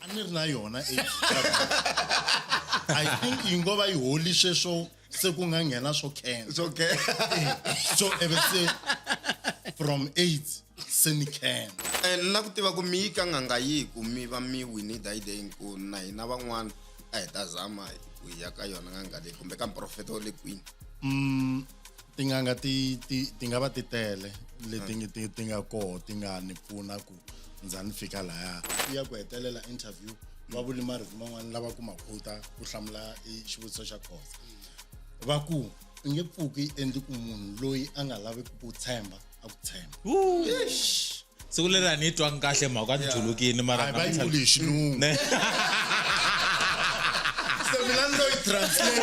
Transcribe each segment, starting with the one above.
A ni ri na yona AIDS. I think yi ngo va yi holi sweswo se ku nga nghena swo khensa. It's okay. So ivi se from AIDS se ni khensa. Na ku tiva ku mi yi ka n'anga yihi ku mi va mi wini dayideyini ku na hina van'wana a hi ta zama ku ya ka yona n'anga leyi kumbe ka muprofeta wa le kwini. Tin'anga ti ti ti nga va ti tele leti ti ti nga koho ti nga ni pfuna ku ndza ni fika laya. Ya ku hetelela interview va vuli marito man'wana lava ku ma quote ku hlamula i xivutiso xa Khoza. Va ku i nge pfuki endli ku munhu loyi a nga laveki ku tshemba a ku tshemba. Siku leri a ni yi twangi kahle mhaka ni julukini mara Hayi va yi vuli hi xilungu. Ne. Se mina ni lo yi translate.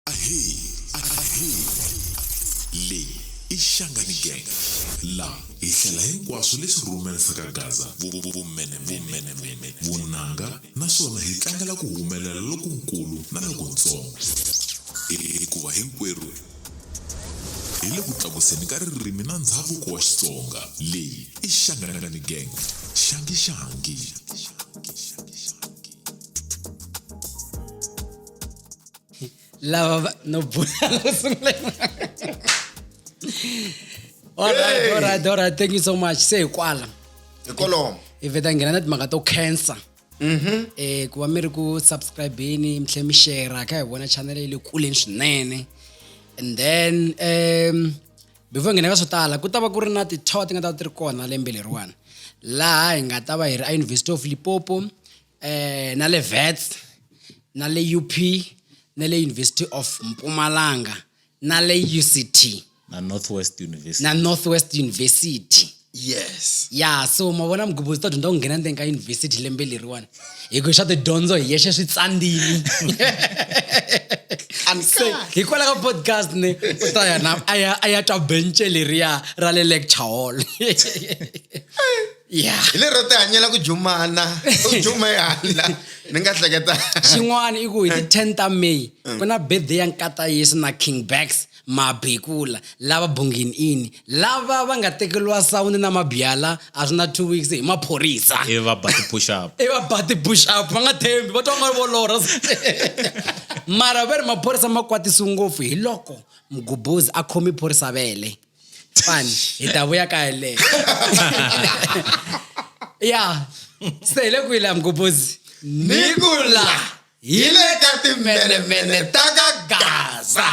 Ahee, ahee. Leyi i Shangani Gang. La hi hlela hinkwaswo leswi rhumerisaka Gaza vumenemene, vunanga naswona hi tlangela ku humelela lokunkulu na lokuntsongo. Hikuva hinkwerhu hi le ku tlakuseni ka ririmi na ndzhavuko wa Xitsonga. Leyi i Shangani Gang. Xangi xangi. Lava va no bula ro sungula. All right, all right, all right. Thank you so much. Se hi kwala. Hi kolomo. Hi vheta nghena na timhaka to cancer. Ku va mi ri ku subscribe-ni mi tlhela mi share kha hi vona channel yi le kuleni swinene. And then before hi nghena ka swo tala ku ta va ku ri na ti-tour ti nga ta va ti ri kona lembe leriwani. Laha hi nga ta va hi ri a University of Limpopo, na le Wits, na le UP, na le University of Mpumalanga, na le UCT. Na Northwest University. Na Northwest University. Yes. Yeah, so ma vona mugubhuzi ta dyondza ku nghena ndzeni ka university lembe leriwani. Hi ku swa tidyondzo hi yexe swi tsandzile. Se hikwalaho ka podcast ne u ta ya na a ya twa bence leriya ra le lecture hall. Yeah. Hi lero ti hanyela ku jumana, u juma hala. Ni nga hleketa. Xin'wana i ku hi ti 10 ta May ku na birthday ya Nkata Yesu na King Bax Mabekula lava Bungini ini lava va nga tekeriwa sound na mabyala a swi na 2 weeks hi maphorisa. I va ba ti-push up. I va ba ti-push up va nga thembi va twa nga ri vo lorha. Mara va ri maphorisa ma kwatisiwe ngopfu hi loko Mgobhozi a khomi phorisa vele. Fani hi ta vuya ka yeleyo. Ya se hi le kwihi laha Mgobhozi? Ni ku la hi le ka timenemene ta ka Gaza.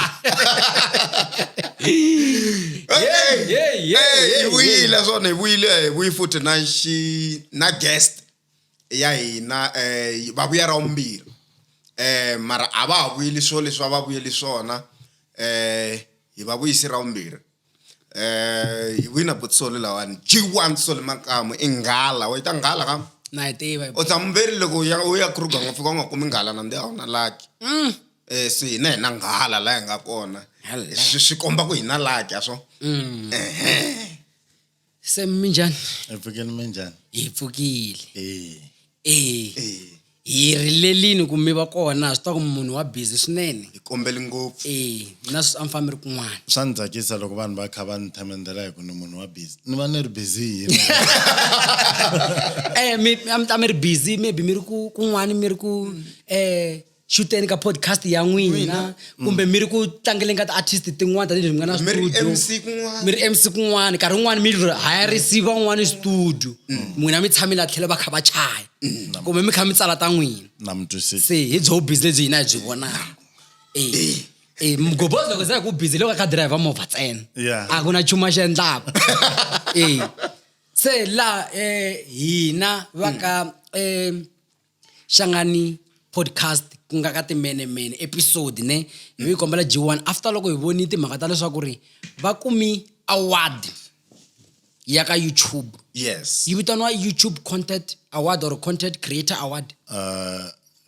Hey, hey, hey, Hi vuyile swona, hi vuyile, hi vuyi futhi na xi na guest ya hina va vuya ra vumbirhi. Mara a va ha vuyeli swo leswi a va vuyeli swona hi va vuyisi ra vumbirhi. Hi vuyi na Butsoli lawani G1 Soli Makamu i nghala, wa yi ta nghala ka? Na yi tiva. U tshama veri loko u ya u ya Kruger nga fika u nga kumi nghala na ndi a wu na lucky. Se hina hi na nghala la hi nga kona. Hello. Swi swi komba ku hi na lucky a swo. Se minjhani? Hi pfukile minjhani? Hi pfukile. Eh. Hi rilelini ku mi va kona, ha swi tiva ku munhu wa busy swinene. Hi kombeli ngopfu. Na sweswi a mi famba mi ri kun'wana. Swa ni tsakisa loko vanhu va kha va ni themendela hi ku ni munhu wa busy. Ni va ni ri busy hi yini? Mi a mi ta mi ri busy maybe mi ri ku kun'wana mi ri ku shuteni ka podcast ya n'wina kumbe mi ri ku tlangeleni ka ti-artist tin'wana tanihileswi mi nga na Mi ri studio. MC kun'wana. Mi ri MC kun'wana nkarhi wun'wana mi ri hayarisi van'wana studio n'wina mi tshame la tlhelo va kha va chaya kumbe mi kha mi tsala ta n'wina. Na mi twisisa. Se hi byo busy lebyi hina hi byi vonaka. Mgobhozi loko se ku busy loko a kha driver movha ntsena. A ku na nchumu a xi endlaka. Se la hina va ka Shangani podcast ku nga ka timenemene episode ne hi yi kombela G1 after loko hi voni timhaka ta leswaku ri va kumi award ya ka YouTube. Yes. Yi vitaniwa YouTube Content Award or Content Creator Award.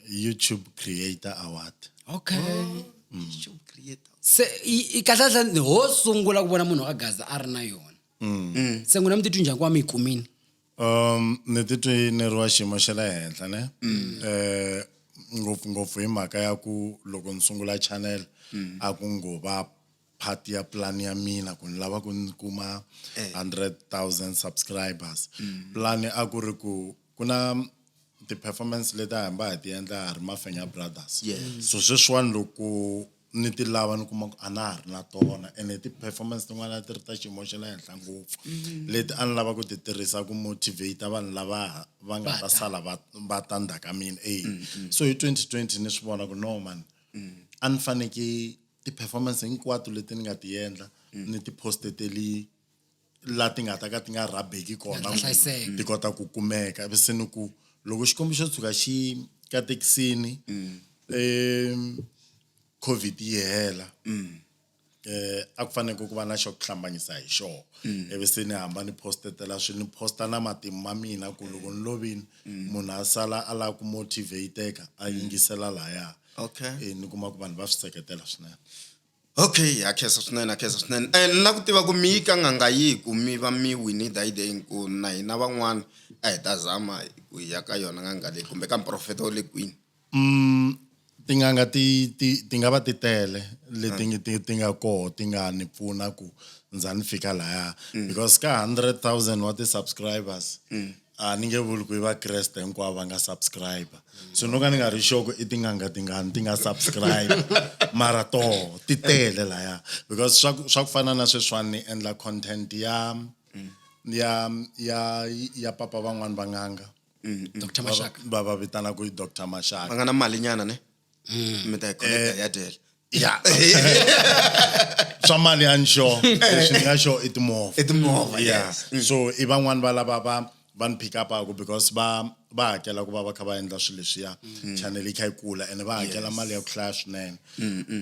YouTube Creator Award. Okay. Oh. YouTube Creator. Se i kahle kahle ho sungula ku vona munhu wa ka Gaza a ri na yona. Se n'wina mi titwi njhani ku va mi yi kumile? Ni titwi ni ri wa xiyimo xa le henhla ne? Ngopfungopfu hi mhaka ya ku loko ni sungula channel a ku ngo va part ya plan ya mina ku ni lava ku ni kuma 100,000 subscribers. Plan a ku ri ku ku na ti-performance leti a hamba hi ti endla ha ri Mafenya Brothers. So sweswiwani loko ni ti lava ni kuma ku a na ha ri na tona ene ti-performance tin'wana a ti ri ta xiyimo xa le henhla ngopfu leti a ni lava ku ti tirhisa ku motivate vanhu lava va nga ta sala va ta ndzhaku ka mina e. So hi 2020 ni swi vona ku no man, a ni faneke ti-performance hinkwato leti ni nga ti endla ni ti posteteli la ti nga ta ka ti nga rhabeki kona, Ti hlayiseka. ti kota ku kumeka. Ivi se ni ku loko Xikwembu xo tshuka xi katekisini, COVID yi hela, a ku fanele ku va na xo ku hlambanyisa hi xona. Ivi se ni hamba ni postetela swi ni posta na matimu ma mina ku loko ni lovini, munhu a sala a lava ku motivateka a yingisela laya. Ni kuma ku vanhu va swi seketela swinene. Okay, ha khensa swinene, ha khensa swinene. Ni la ku tiva ku mi yi ka n'anga yihi ku mi va mi wini dayideng, ku na hina van'wana a hi ta zama ku ya ka yona n'anga leyi kumbe ka muprofeta wa le kwini? Tin'anga ti nga va ti tele leti ti nga koho ti nga ni pfuna ku ndza ni fika laya, because ka 100,000 wa ti-subscribers a ni nge vuli ku i vakreste hinkwavo va nga subscribe. So no ka ni nga ri sure ku i tin'anga tingani ti nga subscribe, mara toho ti tele laya, because swa ku fana na sweswiwani ni endla content ya papa van'wani va n'anga. Dr Mashaka. Va vitanaka i Dr Mashaka. Va nga na mali nyana ne mi ta yi connecta ya dyela. Ya, swa mali a ni sure. Leswi ni nga sure i timovha. I timovha. Yeah. Yes. So i van'wani va lava va ni pick up-aku because va hakela ku va va kha va endla swilo leswiya, channel yi kha yi kula, ene va hakela mali ya ku hlaya swinene.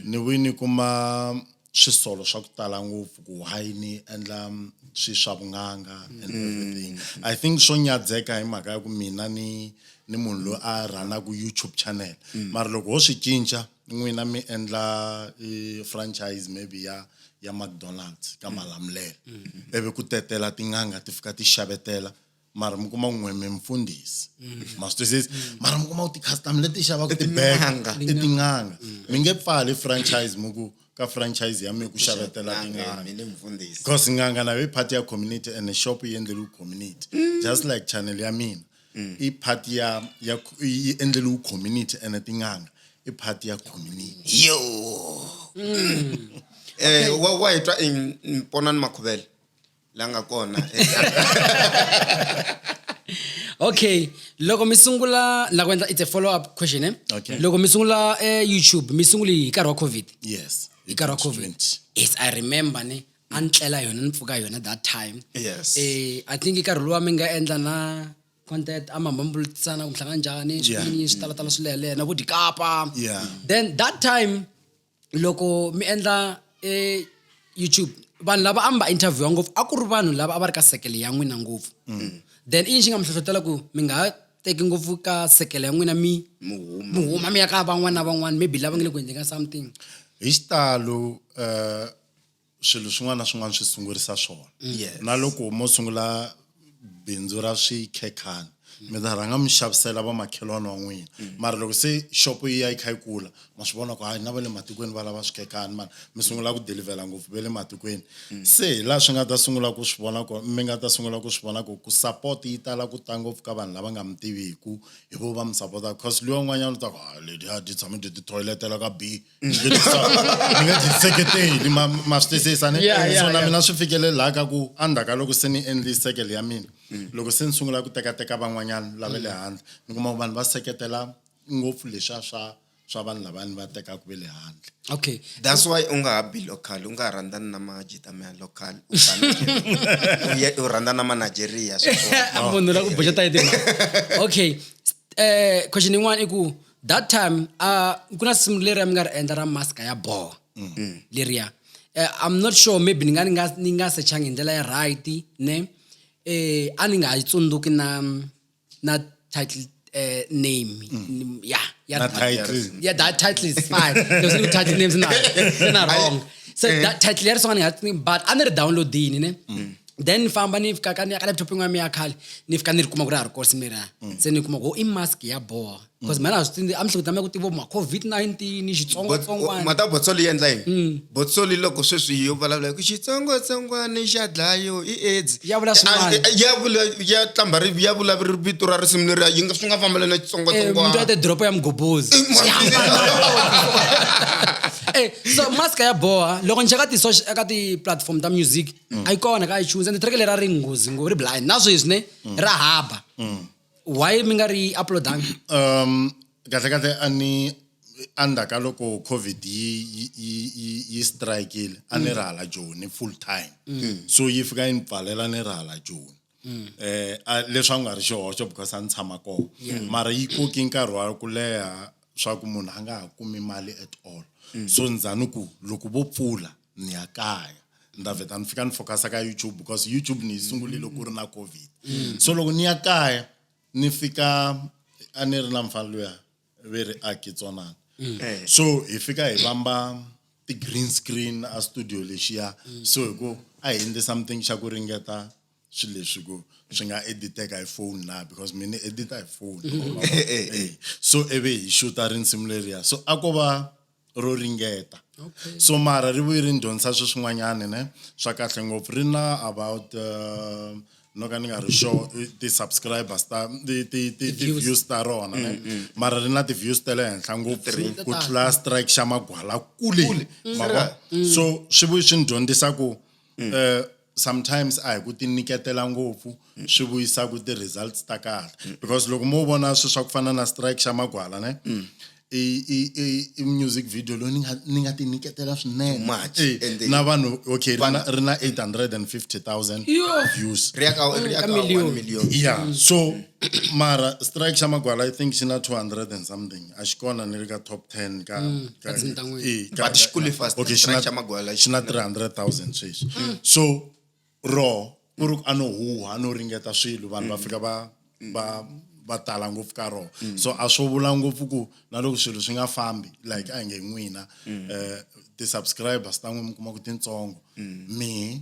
Ni vuyi ni kuma swisolo swa ku tala ngopfu ku why ni endla swi swa vun'anga and everything. I think swo nyadzeka hi mhaka ya ku mina ni munhu loyi a rhanaka YouTube channel, mara loko ho swi cinca, n'wina mi endla i franchise maybe ya McDonald's ka Malamulele, ivi ku tetela tin'anga ti fika ti xavetela, mara mi kuma n'we mi mfundhisi, ma swi twisisa, mara mi kuma ku ti-customer leti xavaka ti-bag tin'anga. I tin'anga. Mi nge pfali franchise mi ku ka franchise ya mi ku xavetela tin'anga. Mi ni mfundhisi. Because n'anga nayo i part ya community and shop yi endleliwe community, just like channel ya mina i part ya yi endleliwe community and tin'anga i part ya community. Yo, wa hi twa Mponani Makhuvele la nga kona. Okay, loko mi sungula la ku endla, it's a follow up question, eh? Okay. Loko mi sungula YouTube, mi sungule hi nkarhi wa COVID? Yes. Hi nkarhi wa COVID. Yes, I remember ne a ni tlela yona ni pfuka yona that time. I think i nkarhi luwa mi nga endla na content a ma mbambulisana ku mi hlangana njhani, swiyini swi talatala swi lehaleha na vo dikapa. Then that time loko mi endla YouTube, vanhu lava a mi va interviewa ngopfu a ku ri vanhu lava a va ri ka sekele ya n'wina ngopfu. Then i yini xi nga mi hlohlotela ku mi nga ha teki ngopfu ka sekele ya n'wina, mi mi huma mi ya ka van'wana na van'wana, maybe lava nga le ku endleni ka something? Hi xitalo swilo swin'wana na swin'wana swi sungurisa swona. Na loko mo sungula bindzu ra swikhekhana, mi ta rhanga mi xavisela vamakhelwani wa n'wina, mara loko se xopo yi ya yi kha yi kula, ma swi vona ku hayi, na va le matikweni va lava swikhekhani mani, mi sungula ku delivhela ngopfu va le matikweni. Se hi laha swi nga ta sungula ku swi vona ku mi nga ta sungula ku swi vona ku support yi tala ku ta ngopfu ka vanhu lava nga mi tiviku, hi vo va mi sapota, cause luya un'wanyana u ta ku ha letiya ti tshame ti toiletela ka B, ni nge ti seketeli. Ma swi twisisa ne? So na mina swi fikele laha ka ku endzhaku ka loko se ni endli sekele ya mina, loko se ni sungula ku tekateka van'wanyana lava le handle, ni kuma ku vanhu va seketela ngopfu leswiya swa vanhu lava ni va tekaka ve le handle. That's why u nga ha bi local, u nga ha rhandzani na majita ma local, u rhandza na ma Nigeria sweswo. Munhu la ku boxa ta timhaka. Okay, question yin'wana i ku that time ku na simu leri mi nga ri endla ra mask ya boha leriya. I'm not sure, maybe ni nga sechangi hi ndlela ya right ne, a ni nga ha yi tsundzuki na title, name ya Na title. Yeah, that title is fine. There's no title names na na wrong. So that title leri songa ni nga, but a ni ri downloadini ne. Then ni famba ni fika ka ni ya ka laptop yin'wana ya khale, ni fika ni ri kuma ku ri ha ri kosi mira. Se ni kuma ku i mask ya boha because mina a swi tivi, a mi hleketa ku tiva ma COVID-19 xitsongwatsongwana. Mata botsoli yi endla yini? Botsoli loko sweswi yo vulavula ku xitsongwatsongwana xa dlayo i AIDS. Ya vula swin'wana. Ya vula, ya tlamba ri ya vula vito ra risimu leriya, yi nga swi nga fambelani na Muntu xitsongwatsongwana. ya tidoropo ya mgobozi. So mask ya boha loko ni cheka ti-social ka ti-platform ta music a yi kona ka iTunes, and track leri a ri nghozi ngopfu, ri blind na sweswi ne ra haba. Why mi nga ri uploadangi? Kahle kahle a ni endzhaku ka loko COVID yi strike-ile, a ni ri hala Joni full time. So yi fika yi ni pfalela ni ri hala Joni. Leswi a nga ri xihoxo because a ni tshama kona. Mara yi koki nkarhi wa ku leha swa ku munhu a nga ha kumi mali at all. So ndzani ku loko vo pfula ni ya kaya, ni ta vheta ni fika ni focus ka YouTube because YouTube ni yi sungulile ku ri na COVID. So loko ni ya kaya ni fika a ni ri na mfana luya ve ri a Kitsonana. So hi fika hi vamba ti-green screen a studio lexiya. So hi ku a hi endli something xa ku ringeta swilo leswi ku swi nga editeka hi phone na, because mina ni edita hi phone. So ivi hi shoota risimu leriya. So a ko va ro ringeta. So mara ri vuye ri ni dyondzisa swilo swin'wanyana ne swa kahle ngopfu. Ri na about no ka ni nga ri sure ti-subscribers ta ti views ta rona ne. Mara ri na ti-views ta le henhla ngopfu ku tlula strike xa magwala kule. Ma vona? So swi vuye swi ni dyondzisa ku sometimes a hi ku ti nyiketela ngopfu swi vuyisa ku ti-results ta kahle. Because loko mo vona swilo swa ku fana na strike xa magwala ne, i music video loyi ni nga ti nyiketela swinene. Much. And Na vanhu, okay, ri na 850,000 Yo. views. Ri ya ka, ri ya Ka ka million. 1 million. Yeah. So mara strike xa magwala I think xi na 200 and something. A xi kona ni ri ka top 10 ka Ka tinsimu ta n'wina. Ka But xi kule fast. Okay, xi Strike na xa Magwala xi na 300,000 sweswi. So ro ku ri a no huha, a no ringeta swilo, vanhu va fika va tala ngopfu ka rona. So a swo vula ngopfu ku na loko swilo swi nga fambi, like a hi nge n'wina, ti-subscribers ta n'wina mi kuma ku tintsongo. Mi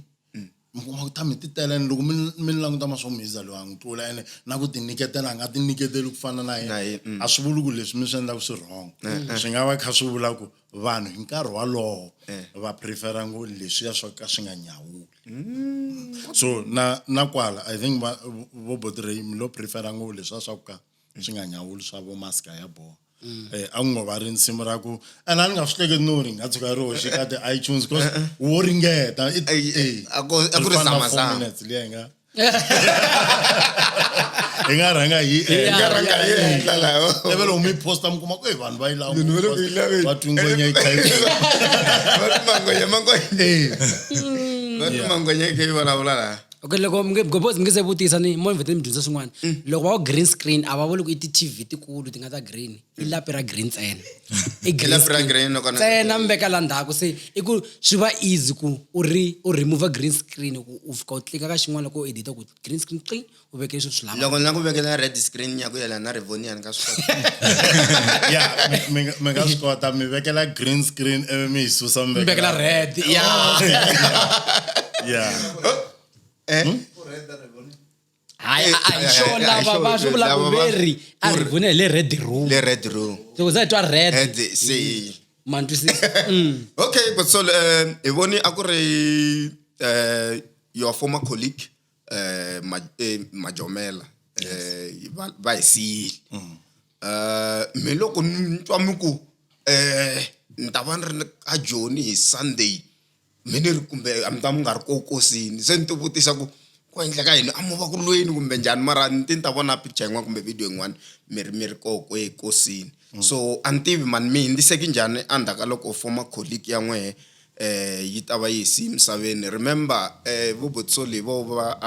mi kuma ku ta mi ti tele, loko mi languta ma swo mi za loyi a n'wi tlula, ene na ku ti nyiketela a nga ti nyiketeli ku fana na yena. Na yena. A swi vuli ku leswi mi swi endlaka swi wrong. Swi nga va kha swi vula ku vanhu hi nkarhi walowo va prefera ngopfu leswiya swo ka swi nga nyawuli. So na kwala I think vo Botrey mi lo prefera ngopfu leswiya swa ku ka swi nga nyawuli swa vo maska ya boha. A ku ngo va ri nsimu ra ku, and a ni nga swi hleketi no ri nga tshuka ri hoxe ka ti-iTunes because wo ringeta. A ku Ri ri fana na zama four zama. minutes liya hi nga rhanga hi Yeah, endla. Hi nga rhanga hi endla laha. Ivi loko mi posta mi kuma ku, vanhu va yi lava Vanhu va le ngopfu, ku yi laveni. va twi ngwenya yi kha yi Va twi mangwenya, mangwenya. Va twi mangwenya yi kha yi vulavula laha. Okay, loko mi nge Gobozi mi nge se vutisa ni mo ni vhete ni mi dyondzisa swin'wana. Loko va ku green screen a va vuli ku i ti-T V tikulu ti nga ta green, i lapi ra green ntsena. I green I lapi ra screen. green loko na- Ntsena mi veka la ndzhaku, se i ku swi va easy ku u remove green screen, ku u fika u tlika ka xin'wana loko u edita ku green screen cling, u veke leswi swi lavaka. Loko ni la ku vekela red screen ya ku yelana na Rivonia ni nga swi kota. Yeah, mi nga swi kota, mi vekela green screen ivi mi yi susa mi Mi vekela red, yeah. Yeah. Hayi, a hi xona, lava va swi vula ku ve ri, a Rivonia hi le red room. Le red room. Loko za hi twa red. Red, se. Ma ni twisisa? Okay, but so, hi voni a ku ri, your former colleague, Majomela, va hi siyile. Me loko ni twa mi ku, ni ta va ni ri ka Joni hi Sunday, mi ni ri kumbe a mi ta mi nga ri kokosini, se ni ti vutisa ku ku endleka yini, a mo va ku lweni kumbe njhani, mara ni ti ni ta vona picture yin'wana kumbe video yin'wana mi ri koko ekosini. So a ni tivi mani mi hundziseke njhani endzhaku ka loko former colleague ya n'wehe, yi ta va yi hi siye misaveni. Remember, vo Botsoli vo va,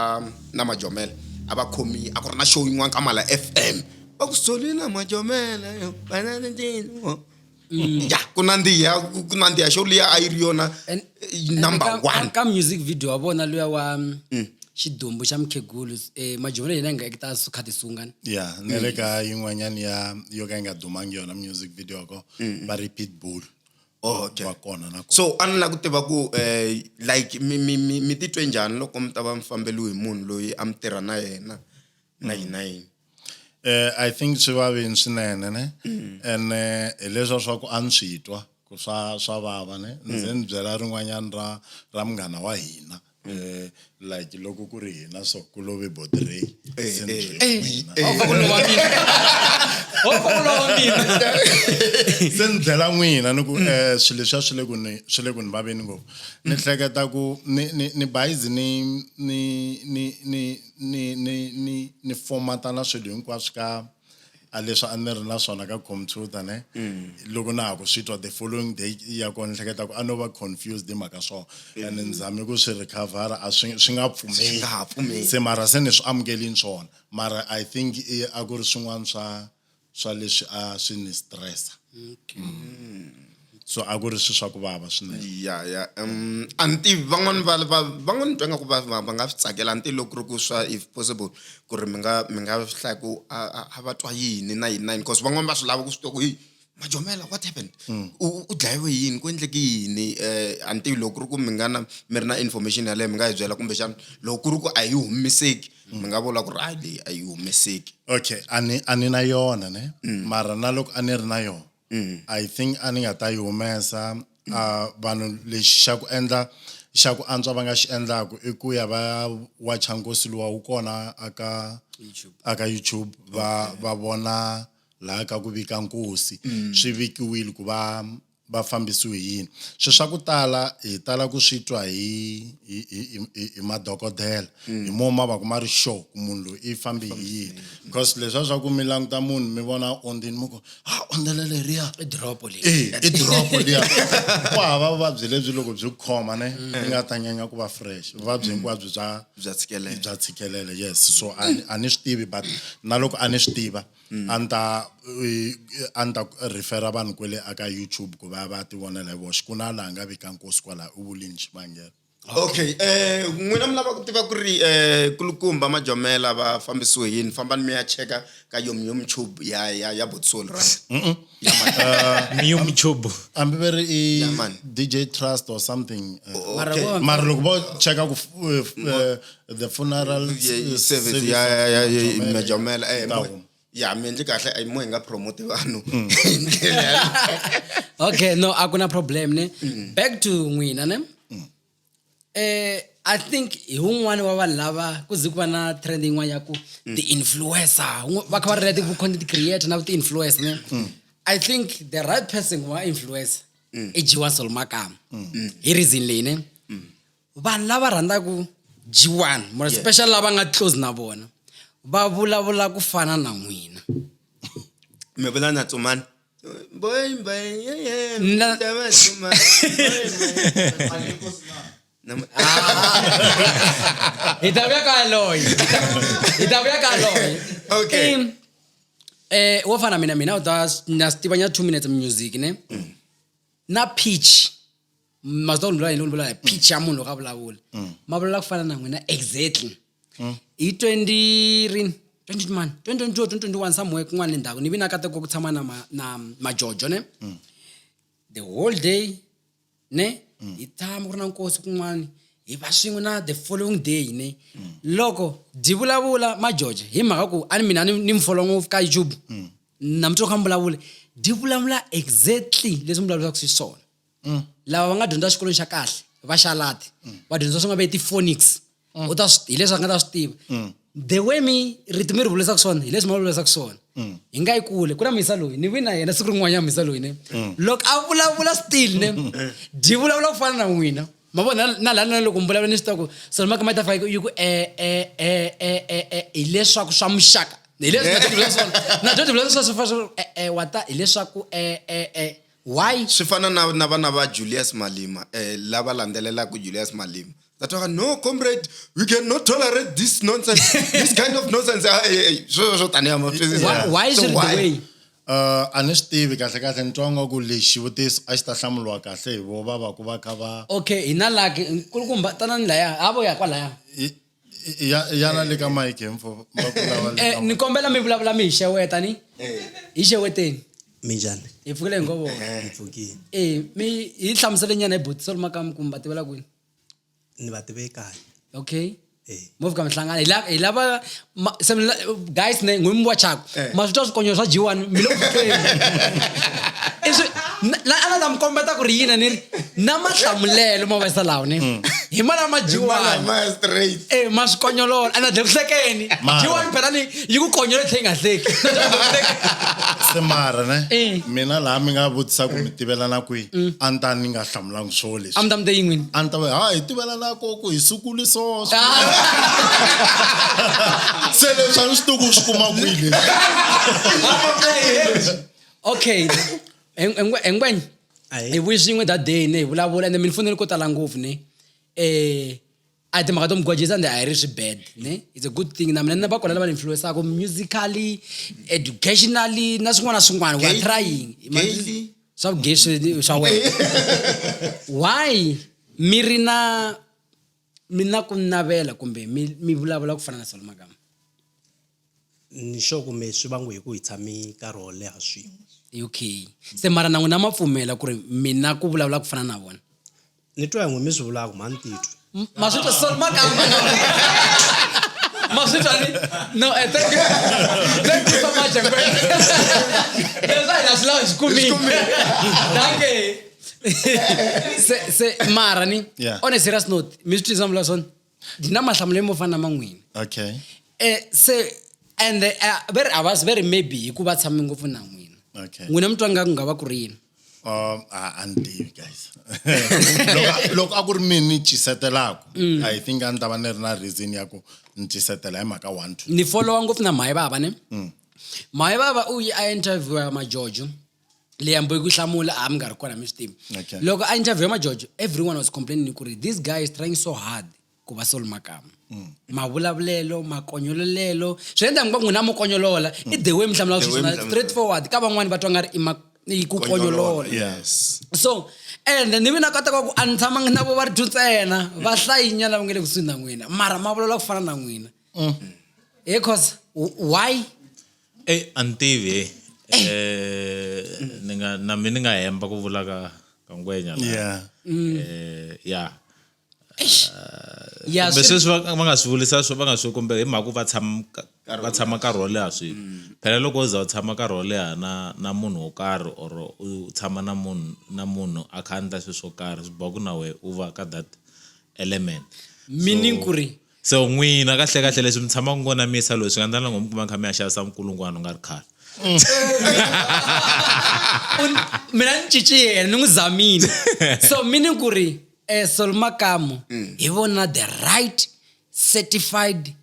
na Majomela a va khomi, a ku ri na show yin'wana ka Mala FM, va ku Soli na Majomela, yo, va na ni ntini, wo. Ya, ku nandziha, ku nandziha show liya a yi ri yona, And number one. Ka music video wa vona luya wa, xidumbu xa mukhegulu, Majomela yena a nga acta kha tisungana. Yeah, ni le ka yin'wanyana ya yo ka yi nga dumangi yona music video ko, va ri Pitbull. Oh, okay. Va kona na kona. So a ni lava ku tiva ku like mi titwe njhani loko mi ta va mi fambeliwe hi munhu loyi a mi tirha na yena na yini na yini? I think swi vavini swinene ne. Ene hi leswa swa ku a ni swi twa ku swa vava ne. Ndzi ni byela rin'wanyana ra munghana wa hina. Like loko ku ri hina so ku love Botrey. Se ni byela n'wina. Se ni byela n'wina ni ku swilo leswiya swi le ku ni vaveni ngopfu. Ni hleketa ku ni bayizi ni ni ni ni ni ni ni ni formata na swilo hinkwaswo ka a leswi a ni ri na swona ka computer ne. Loko na ha ku swi twa the following day ya kona ni hleketa ku a no va confused hi mhaka swona. And ni zame ku swi recover a swi nga pfumeli. Swi nga ha pfumeli. Se mara se ni swi amukelini swona. Mara I think a ku ri swin'wana swa leswi a swi ni stressa. So a ku ri swilo swa ku vava swinene. Ya, ya. A ni tivi van'wani va, va, van'wani ni twa nga ku va, va, va nga swi tsakela. A ni tivi loko ku ri ku swa if possible ku ri mi nga hlaya ku a va twa yini na yini na yini, because van'wani va swi lava ku swi twa ku hey Majomela, what happened? U dlayiwe yini? Ku endleke yini? A ni tivi loko ku ri ku mi nga na, mi ri na information yaleyo mi nga hi byela, kumbexana loko ku ri ku a yi humeseki mi nga vula ku ri hayi leyi a yi humeseki. Okay, a ni na yona ne? Mara na loko a ni ri na yona, I think a ni nga ta yi humesa. Vanhu lexi xa ku endla xa ku antswa va nga xi endlaku i ku ya va wacha nkosi luwa wu kona aka YouTube. Aka YouTube va vona laha ka ku vika nkosi. Swi vikiwile ku va fambisiwe hi yini. Swilo swa ku tala hi tala ku swi twa hi madokodela. Hi mo ma va ku ma ri sure ku munhu loyi i fambi hi yini. Because leswiya swa ku mi languta munhu mi vona ondzini mi ku, ha, ondzele leriya. I drop leri. I drop liya. Ku hava vuvabyi lebyi loko byi ku khoma ne, i nga ta nyanya ku va fresh. Vuvabyi hinkwabyo Bya tshikelelo. bya tshikelelo, yes. So a ni swi tivi, but na loko a ni swi tiva, a ni ta refera vanhu kwele aka YouTube ku va va ti vonela hi voxe. Ku na laha nga vika nkosi kwalaho, u vulini xivangelo. Okay, n'wina mi lava ku tiva ku ri kulukumba Majomela va fambisiwe yini? Fambani mi ya cheka ka Yom Yom Tube ya Botsol, right? Mm-mm. Ya man. Yom Tube. Hambi va ri i Ya man. DJ Trust or something. Mara Okay. vo- Mara loko vo cheka ku the funeral Yeah, service, service ya, ya, ya, ya, Majomela. Majomela, Ta mo- huma. Ya, mi endli kahle, a hi mo hi nga promote vanhu. Hi ndlela yaleyo. Okay, no, a ku na problem ne. Back to n'wina ne. I think hi wun'wani wa vanhu lava ku ze ku va na trend yin'wana ya ku ti-influencer, va kha va ri ku content creator na ti-influencer ne. I think the right person ku va influencer i G1 Sol Makam. Hi reason leyi ne. Vanhu lava rhandzaka G1, more especially lava nga close na vona, va vulavula ku fana na n'wina. Mi vula na Tsumani? Boy, boy, yeah, yeah. Na- Tama, Tsumani. Boy, boy. Na- Hi ta vuya ka loyi. Hi ta vuya ka loyi. Okay. Wo fana mina, mina u ta na swi tiva nya 2 minutes music ne. Na pitch. Ma swi tiva ku ni vula yini, ni vula hi pitch ya munhu loko a vulavula. Ma vulavula ku fana na n'wina exactly. Hi twenty rini? Twenty man, 2022, 2021 somewhere kun'wana le ndzhaku ni vi na nkateko ku tshama na Majojo ne. The whole day ne hi tshama ku ri na nkosi kun'wana hi va swin'we na the following day ne. Loko dyi vulavula Majojo hi mhaka ku a ni mina ni mi follow ngopfu ka YouTube. Na mi twa kha mi vulavula, dyi vulavula exactly leswi mi vulavulaka xiswona. Lava va nga dyondza xikolweni xa kahle va xalati, va dyondza swi nga ve ti-phonics. U ta swi, hi leswi a nga ta swi tiva. The way mi rito mi ri vurisaka swona hi leswi mi vurisaka swona. Hi nga yi kule ku na misa loyi ni vi na yena siku rin'wanyana misa loyi ne. Loko a vulavula still ne, dyi vulavula ku fana na n'wina. Ma vona na laha na loko mi vulavula ni swi tiva ku Solly Makama yi ta fika yi ku e, e, e, e, e, e, hileswaku swa muxaka. Hi leswi na dyondza swona. Na dyondza swona swi fana swa, e, e, wa ta hileswaku, e, e, e. Why? Swi fana na vana va Julius Malema, lava landzelelaka Julius Malema. That one, no, comrade, we cannot tolerate this nonsense, this kind of nonsense. Swo taniya ma swi Why, why is So it the why? way? A ni swi tivi kahle kahle, ni twa nga ku lexi xivutiso a xi ta hlamuriwa kahle hi vo va va ku va kha va Okay, hi na lucky, nkulukumba, tanani laya, ha vo ya kwalaya. Ya na le ka mic hi mfo, va ku lava le ka Ni mic. kombela mi vulavula mi hi xeweta ni? Hi xeweteni. Minjhani? Hi pfukile hi ngo vona. Hi pfukile. E mi hi hlamusele nyana hi buti Makamu kumbe va tivela kwini? Ni va tive ekaya. Okay. Eh. Mo fika mi hlangana hi lava hi lava se mi guys ne n'wi mi wachaku Eh. ma swi twa swikonyo swa G1 mi le ku tweni i swi na a na ta mi kombeta ku ri yini ni ri na mahlamulelo ma vayisa lawo ne hi ma lama G1 Malama straight. Eh, ma swi konyolola a na dle ku hlekeni Mara. G1 phela ni yi ku konyole tlhe yi nga hleki Se mara ne Eh. mina laha mi nga vutisa ku mi tivelana kwihi a ni ta ni nga hlamulangi swo leswi a mi ta mi te yin'wini a ni ta va ha hi tivelana ko ku hi sukuli so se leswi a ni swi tivi ku swi kuma kwihi leswi okay engwenya Ahi. hi vuyi swin'we that day ne hi vulavula ende mi ni fonele ko tala ngopfu ne eh a timhaka to mi gwajisa ende a hi ri swi bad ne it's a good thing na mina na va kona lava ni influensaka musically educationally na swin'wana na swin'wana we are Gayly? trying Gayly? swa vugeyi swa wena why mi ri na mi na ku navela kumbe mi vulavula ku fana na Sol Makamba Ni sure kumbe swi vangiwe hi ku hi tshame nkarhi wo leha swin'we. Okay se mara na n'wina ma pfumela ku ri mina ku vulavula ku fana na vona Ni twa hi n'wi mi swi vulaka mhani titwi. Ma swi twa Sol Makamba ma swi twa ni no thank you thank you so much Ngwenya. Leswi a hi na swi lava hi swi kumile danke se mara ni Yeah. on a serious note mi swi twisisa mi vula swona ndi na mahlamulelo mo fana na man'wina okay se and ve ri a va ve ri maybe hi ku va tshame ngopfu na n'wina Okay. n'wina mi twa nga ku nga va ku ri yini A ni tivi guys loko a ku ri mina ni cisetelaku I think a ni ta va ni ri na reason ya ku ni cisetela hi mhaka 1 2 ni followa ngopfu na mhayi vava ne mhayi vava u yi a interview ya majojo leyi hambi ku hlamula a mi nga ri kona mi swi tivi Okay. loko a interview ya majojo everyone was complaining ku ri this guy is trying so hard ku va Sol Makamba mavulavulelo makonyololelo swi endla ngo n'wina mo konyolola i the way mi hlamulaka The way mi xiswona hlamula. straight forward ka van'wani va twa nga ri i ku konyolola Yes. so and ni vi na kota ku a ni tshamangi na vo va ri two ntsena va hlayinyana lava nga le kusuhi na n'wina mara ma vulavula ku fana na n'wina he cause why Ey a ni tivi ni nga na mina ni nga hemba ku vula ka ngwenya la. Yeah. Ya ya kumbe swi sweswi va nga swi vulisa swo va nga swi kumbe hi mhaka ku va tshama nkarhi wo leha swin'we phela loko wo za u tshama nkarhi wo leha na munhu wo karhi or u tshama na munhu a kha a endla swilo swo karhi swi boha ku na wehe u va ka that element meaning ku ri so n'wina kahle kahle leswi mi tshamaka ngona mi yisa loyi swi nga endla na ngo mi kuma mi kha mi ya xavisa minkulungwana u nga ri khale Mina ni cinci yena ni n'wi zamile so meaning ku ri Sol Makamu hi vona the right certified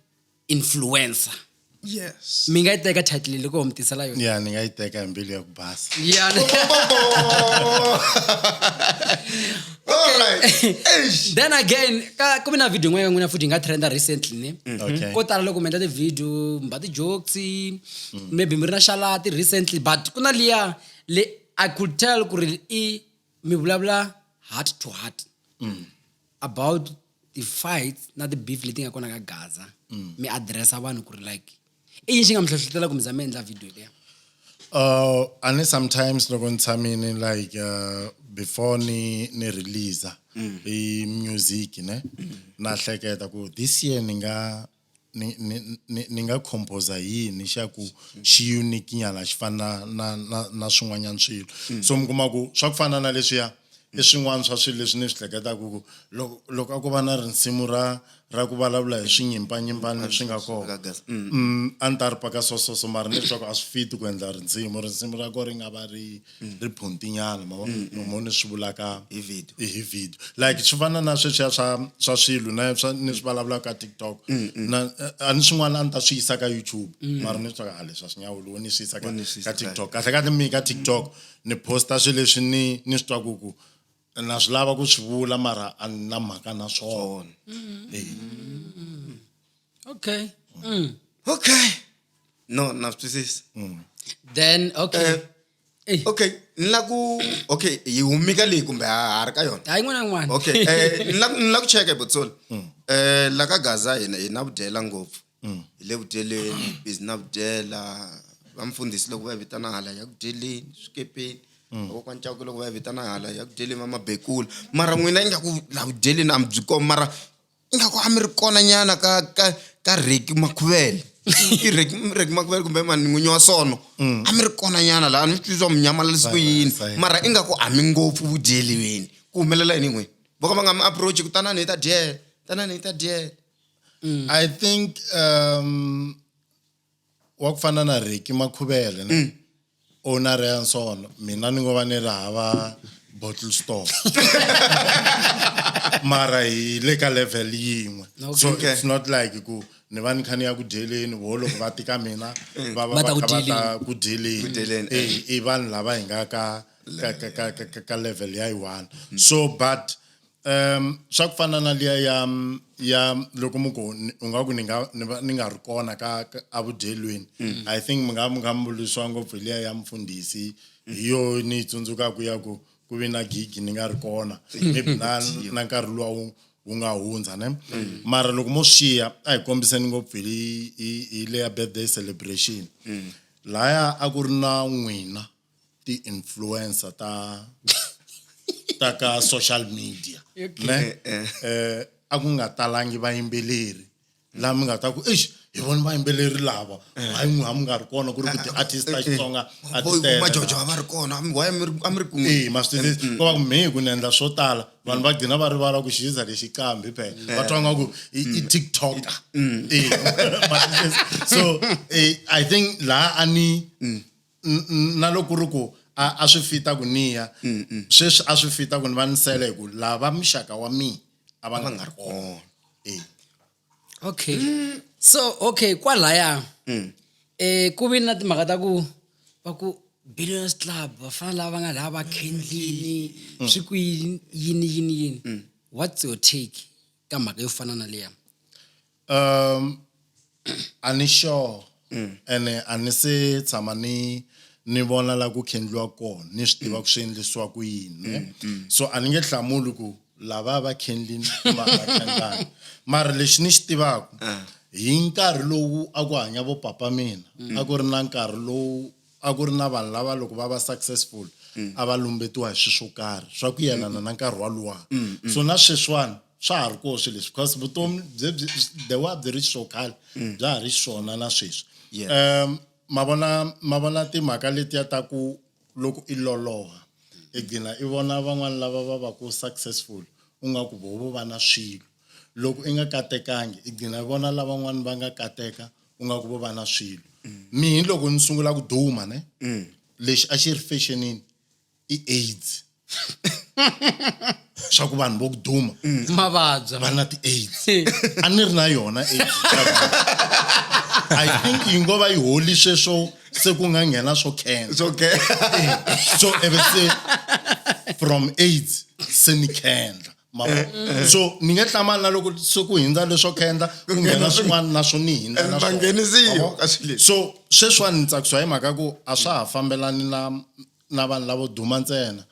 influencer Yes. mi nga yi teka title leyi loko mi tisela yona Yeah, ni nga yi teka hi mbilu ya ku basa. Yeah. All right. Eish. Then again ka ku ve na video yin'wana ya n'wina futhi yi nga trenda recently ne Okay. ko tala loko mi endla ti-video mi ba ti-jokes maybe mi ri na xalati recently but ku na liya le I could tell ku ri i mi vulavula heart to heart about the fights na ti-beef leti nga kona ka Gaza mi addressa vanhu ku ri like i yini xi nga mi hlohlotela ku mi za mi endla video liya A ni sometimes loko ni tshamini like before ni release i music ne na hleketa ku this year ni nga ni nga compose yini xa ku xi unique nyana xi fana na swin'wanyana swilo so mi kuma ku swa ku fana na leswiya i swin'wana swa swilo leswi ni swi hleketaka ku loko a ku va na risimu ra ku vulavula hi swinyimpfanyimpfani leswi nga kona Ka gas. A ni ta ri paka so so so mara ni swa ku a swi fiti ku endla risimu ra kona ri nga va ri phuntinyana ma vona mo ni swi vulaka Hi video. hi video like swi fana na sweswiya swa swilo na swa ni swi vulavulaka ka TikTok na a ni swin'wana a ni ta swi yisa ka YouTube mara ni swi a leswi a swi nyawuli ni swi yisa Wo ni swi yisa ka ka- TikTok kahle kahle mi ka TikTok ni posta swilo leswi ni swi twaku ku na swi lava ku swi vula mara a ni na mhaka na swona okay Okay. No, na swi twisisa. Then okay Eh. Okay, ni la ku okay, hi humi ka leyi kumbe ha ri ka yona? Hayi yin'wana na yin'wana Okay, ni la ku cheka Botsolo. La ka Gaza hina hi na vudyela ngopfu. Hi le vudyeleni, busy na vudyela. Va mfundhisi loko va vitana hala ya ku dyeleni swikepeni. Vakokwana Chauke loko va vitana hala ya ku dyeleni va mabekula. Mara n'wina ingaku la ku dyeleni a mi byi kona mara ingaku a mi ri kona nyana ka ka ka Reki Makhuvele. I Reki Reki Makhuvele kumbe mani n'winyi wa sono. A mi ri kona nyana laha a ni swi tivi swa mi nyamalalise ku yini. Mara ingaku a mi ngopfu vudyelweni. Ku humelela yini n'wina? Vo ka va nga mi approach ku tanani hi ta dyela, tanani hi ta dyela. I think wa ku fana na Ricky Makhuvele ne owner ya Nsono mina ni ngo va ni ri hava bottle store mara hi le ka level yin'we so Okay. it's not like ku ni va ni kha ni ya ku dyeleni vo loko va tika mina va va Va ta va ku kha va ta dyeleni. ku dyeleni Ku dyeleni, Eh, i vanhu lava hi nga ka ka ka ka ka, ka, ka level ya yi one so but swa ku fana na liya ya ya loko mu ku u nga ku ni nga ni va ni nga ri kona ka evudyelweni I think mi nga mi nga mi vulisiwa ngopfu hi liya ya mfundhisi hi yo ni yi tsundzukaku ya ku ku vi na gigi ni nga ri kona maybe na na nkarhi luwa wu wu nga hundza ne mara loko mo swi xiya a hi kombiseni ngopfu hi hi hi leya birthday celebration laya a ku ri na n'wina ti-influencer ta ta ka social media ne a ku nga talangi vayimbeleri laha mi nga ta ku eish hi vona vayimbeleri lava hayi n'wi a mi nga ri kona ku ri ku ti-artist ta Xitsonga a ti tele Majojo a va ri kona why a mi ri kun'we e ma swi twisisa ko va ku mehe ku ni endla swo tala vanhu va gcina va rivala ku xiza lexi kambi phela va twa nga ku i TikToker e ma swi twisisa so I think laha a ni na loko ku ri ku a a swi fita ku ni ya sweswi a swi fita ku ni va ni sele hi ku lava muxaka wa mina a va nga ri kona e okay so okay kwalaya ku vi na timhaka ta ku va ku Billionaires Club vafana lava va nga laha va khendlini swi ku yini yini yini yini what's your take ka mhaka yo fana na liya A ni sure ene a ni se tshama ni ni vona la ku khendliwa kona ni swi tiva ku swi endlisiwa ku yini ne so a ni nge hlamuli ku lava va khendlini kumbe a va khendlangi mara lexi ni xi tivaka hi nkarhi lowu a ku hanya vo papa mina a ku ri na nkarhi lowu a ku ri na vanhu lava loko va va successful a va lumbetiwa hi swilo swo karhi swa ku yelana na nkarhi waluwa so na sweswiwani swa ha ri koho swilo leswi because vutomi byebyi the way a byi ri xiswo khale bya ha ri xiswona na sweswi ma vona ma vona timhaka letiya ta ku loko i loloha i gcina i vona van'wani lava va va ku successful u nga ku vo vo va na swilo loko i nga katekangi i gcina i vona lavan'wani va nga kateka u nga ku vo va na swilo mihi loko ni sungula ku duma ne lexi a xi ri fashionini i AIDS swa ku vanhu vo ku duma mavabya va na ti-AIDS a ni ri na yona AIDS I think yi ngo va yi holi sweswo se ku nga nghena swo khensa okay so ivi se from AIDS se ni khendla ma vona so ni nge hlamali na loko se ku hindza leswo khendla ku nghena swin'wana na swo ni hindza na Va swona. nghenisiwa Ma vona? ka swilo leswi. so sweswiwani ni tsakisiwa hi mhaka ku a swa ha fambelani na na vanhu lavo duma ntsena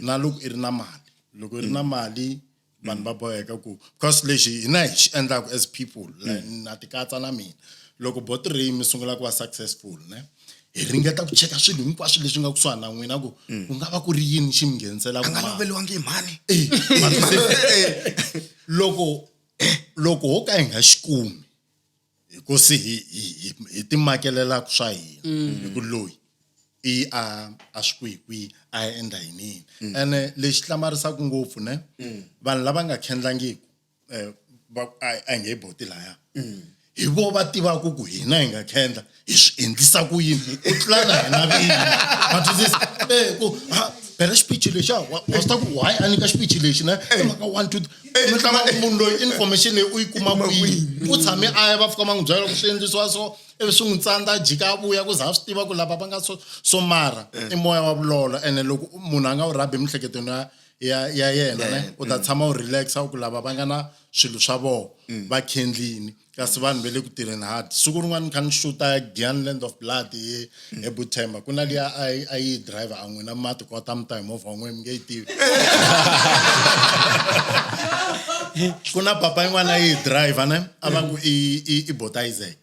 na loko i ri na mali loko i ri na mali vanhu va boheka ku because lexi hina hi xi endlaka as people like, na ti katsa na mina loko bot ri mi sungula ku va successful ne hi ringeta ku cheka swilo hinkwaswo leswi nga kusuhani na n'wina ku ku nga va ku ri yini xi mi ngheniselaka a nga mali loveliwangi hi mhani loko loko ho ka hi nga xi kumi hi ku se hi hi hi hi timakelelaka swa hina hi ku loyi i a a swi kwihi kwihi a ya endla yini yini ene lexi hlamarisaka ngopfu ne vanhu lava nga khendlangiku va a a hi nge boti laya hi vo va tivaka ku hina hi nga khendla hi swi endlisa ku yini ku tlula na hina vini ma twisisa e ku ha phela xipichi lexiya wa swi ta ku why a nyika xipichi lexi ne i mhaka one two mi tlanga ku munhu loyi information leyi u yi kuma kwihi u tshame a ya va fika va n'wi byela ku swi endlisiwa so ivi swi n'wi tsandza a jika a vuya ku za a swi tiva ku lava va nga so so mara i moya wa vulolo ene loko munhu a nga wu rhabi emiehleketweni ya ya ya yena ne u ta tshama u relaxa u ku lava va nga na swilo swa vona va khendlini kasi vanhu va le ku tirheni hard siku rin'wana ni kha ni xuta Giyani Land of Blood hi hi Buthemba ku na liya a yi a yi driver a n'wina ma ti kota mi ta hi movha wa n'wina mi nge yi tivi ku na papa yin'wana a yi driver ne a va ku i i i Bota Isaac.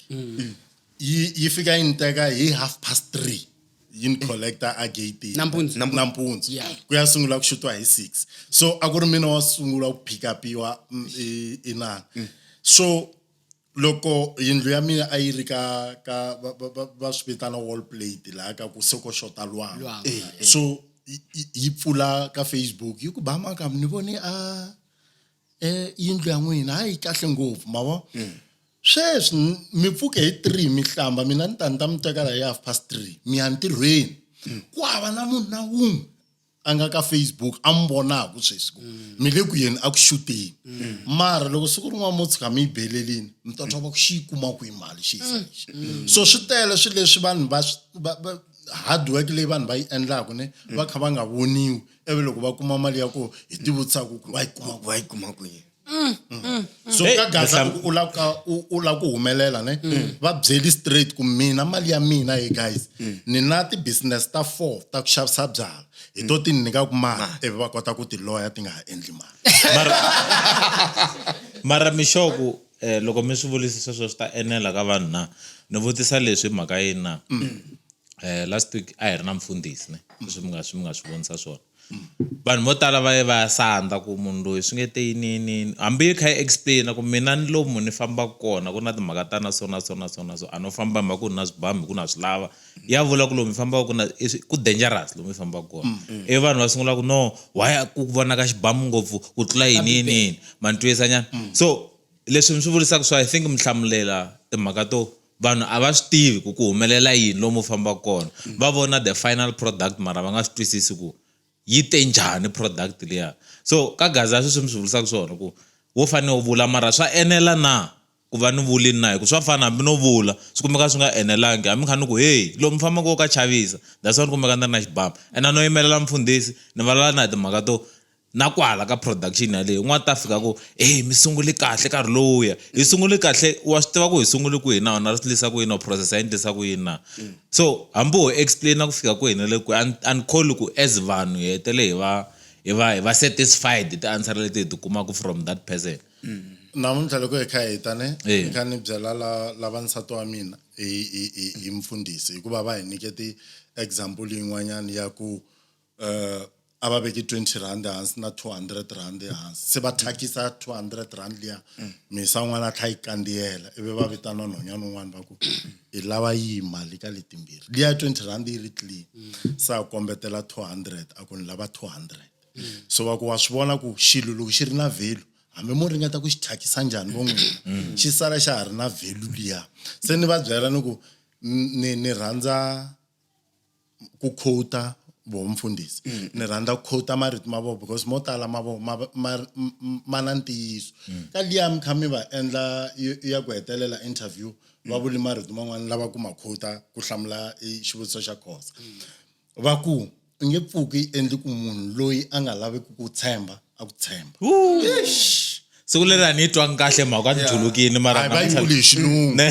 Yi fika yi ni teka hi 3:30, yi ni collecta a gate. Nampundzu? Nampundzu. Yeah. Ku ya sungula ku xutiwa hi 6, so a ku ri mina wa sungula ku pick upiwa inani. So loko yindlu ya mina a yi ri ka va swi vitana wall plate, laha ka ku se ko xota lwangu. Lwangu. So yi pfula ka Facebook, yi ku, "Bamaka, ni vone a yindlu ya n'wina, hayi, kahle ngopfu, ma vo sweswi mi pfuke hi 3, mi hlamba, mina ni ta ni ta mi teka la hi 3:30, mi ya ntirhweni." Ku hava na munhu na wun'we a nga ka Facebook a mi vonaku sweswi ku mi le ku yeni a ku xuteni. Mara loko siku rin'wana mo tshuka mi yi belelini, mi ta twa va ku xi yi kuma kwihi mali xi yisa lexi. So swi tele swilo leswi vanhu va hard work leyi vanhu va yi endlaku ne va kha va nga voniwi, ivi loko va kuma mali ya ko hi ti vutisaka ku va yi kuma Va yi kuma kwihi? So Hey, ka Gaza, Nhlamba- u lava u lava ku humelela ne, va byeli straight ku mina mali ya mina, hey guys, ni na ti-business ta four ta ku xavisa byala, hi to ti ni nyikaku mali, ivi va kota ku ti loya ti nga ha endli mali. Mara mixoku loko mi swi vulisa sweswo swi ta enela ka vanhu na? Ni vutisa leswi hi mhaka yini na? Last week a hi ri na mfundhisi ne, leswi mi nga swi vonisa swona, vanhu vo tala va ye va ya sandza ku munhu loyi swi nge te yini yini yini, hambi yi kha yi explain ku mina ni lomu ni fambaka kona ku na timhaka ta na so na so na so na so, a no famba hi mhaka ku ni na swibamu hi ku na swi lava, ya vula ku lomu hi fambaka ku na ku dangerous lomu hi fambaka kona. Ivi vanhu va sungula ku no, why ku vonaka xibamu ngopfu ku tlula yini yini yini, ma ni twisisa nyana? So leswi mi swi vurisaka swo, I think mi hlamulela timhaka to vanhu a va swi tivi ku ku humelela yini lomu u fambaka kona. Va vona the final product, mara va nga swi twisisi ku yi te njhani product liya. So ka Gaza sweswi mi swi vurisaka swona ku wo fanele u vula, mara swa enela na ku va ni vulini na? Hi ku swa fana, hambi no vula swi kumeka swi nga enelangi, hambi kha ni ku, "Hey, lomu fambaka ka chavisa," that's why ni kumeka ni ri na xibamu ene a no yimelela mfundhisi, ni vulavula na hi timhaka to na kwala ka production yaleyo. Un'wana ta fika ku, "Hey, mi sungule kahle nkarhi lowuya, hi sungule kahle." Wa swi tiva ku hi sungule kwihi na wona, ri swi ndlisa ku yini, process yi ndlisa ku yini na? So hambi ho explain ku fika kwihi na le kwihi, a ni kholi ku as vanhu hi hetele hi va satisfied hi ti-answer leti hi ti kumaka from that person. Namuntlha loko hi kha hi ta ne, Eh. ni kha ni byela lava nsati wa mina hi mfundhisi, hikuva va hi nyiketi example yin'wanyana ya ku a va veki R20 hansi na R200 hansi, se va thyakisa R200 liya, misa un'wana a tlha yi kandziyela, ivi va vitana nhwanyana un'wana, va ku, "I lava yihi mali ka letimbirhi liya? R20 yi ri clean." Se a kombetela 200, a ku, "Ni lava 200." So va ku, "Wa swi vona ku xilo loko xi ri na value, hambi mo ringeta ku xi thyakisa njhani vo n'wina, xi sala xa ha ri na value liya." Se ni va byela ni ku ni rhandza ku quota vo mfundhisi, ni rhandza ku quota marito ma vona, because mo tala ma vo ma na ntiyiso. Ka liya mi kha mi va endla ya ku hetelela interview, va vuli marito man'wana lava ku ma quota ku hlamula i xivutiso xa Khosa, va ku u nge pfuki yi endli ku munhu loyi a nga laveki ku tshemba a ku tshemba. Siku leri a ni yi twangi kahle mhaka, a ni julukini, mara Hayi, va yi vuli hi xilungu. Ne.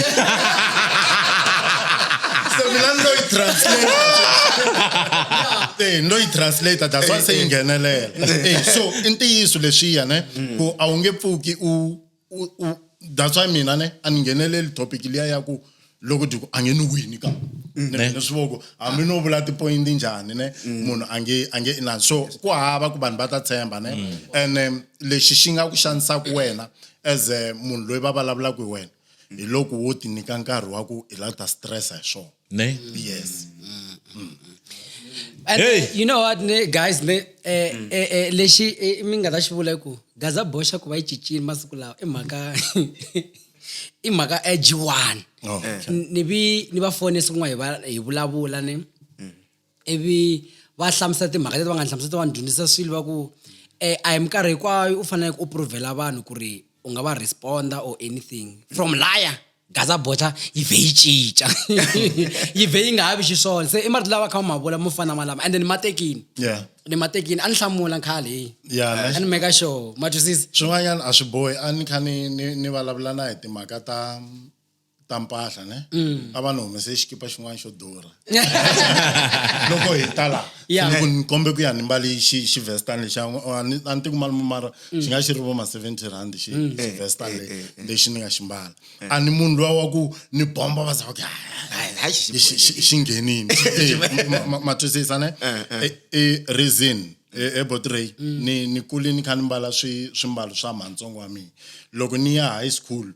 Se mina ni lo yi translate. Ni lo yi translate, that's why se yi nghenelela. So i ntiyiso leswiya ne, ku a wu nge pfuki u that's why mina ne a ni ngheneleli topic liya ya ku loko di ku a nge ni wini ka ni swi vo ku hambi no vula ti-point njhani ne, munhu a nge inani. So ku hava ku vanhu va ta tshemba ne. And lexi xi nga ku xanisaka wena as a munhu loyi va vulavulaka hi wena, hi loko wo ti nyika nkarhi wa ku i lava ku ta stressa hi swona. Ne. Yes. And Hey! you know what ne, guys ne, lexi mi nga ta xi vula i ku Gaza boxa ku va yi cincile masiku lawa i mhaka G1. Oh. Ni vi ni va fone siku rin'wana, hi va hi vulavula ne, ivi va hlamusela timhaka leti va nga ni hlamusela, va ni dyondzisa swilo, va ku a hi minkarhi hinkwayo u faneleke u provhela vanhu ku ri u nga va responda or anything. From laya Gaza boxa yi vhe yi cinca, yi vhe yi nga ha vi xiswona. Se i marito lawa kha ma vula mo fana malama, and ni ma tekini. Ni ma tekini, a ni hlamula khale hi Yeah, ne? a ni make sure ma twisisa. Swin'wanyana a swi bohi, a ni kha ni vulavula na hi timhaka ta ta mpahla ne a va ni humese xikipa xin'wana xo durha loko hi ta laha Yeah. ni ku ni kombe ku ya ni mbali xi xivestani lexiya a ni a ni tiku mali mara xi nga xi ri vo ma 70 rand xi xivestani lexi ni nga xi mbala a ni munhu luwa wa ku ni bomba va za va ku Hayi, xi xi nghenini Eh, ma twisisa ne Eh, reason ebotrey ni ni kule ni kha ni mbala swi swimbalo swa mhantsongo wa mina loko ni ya high school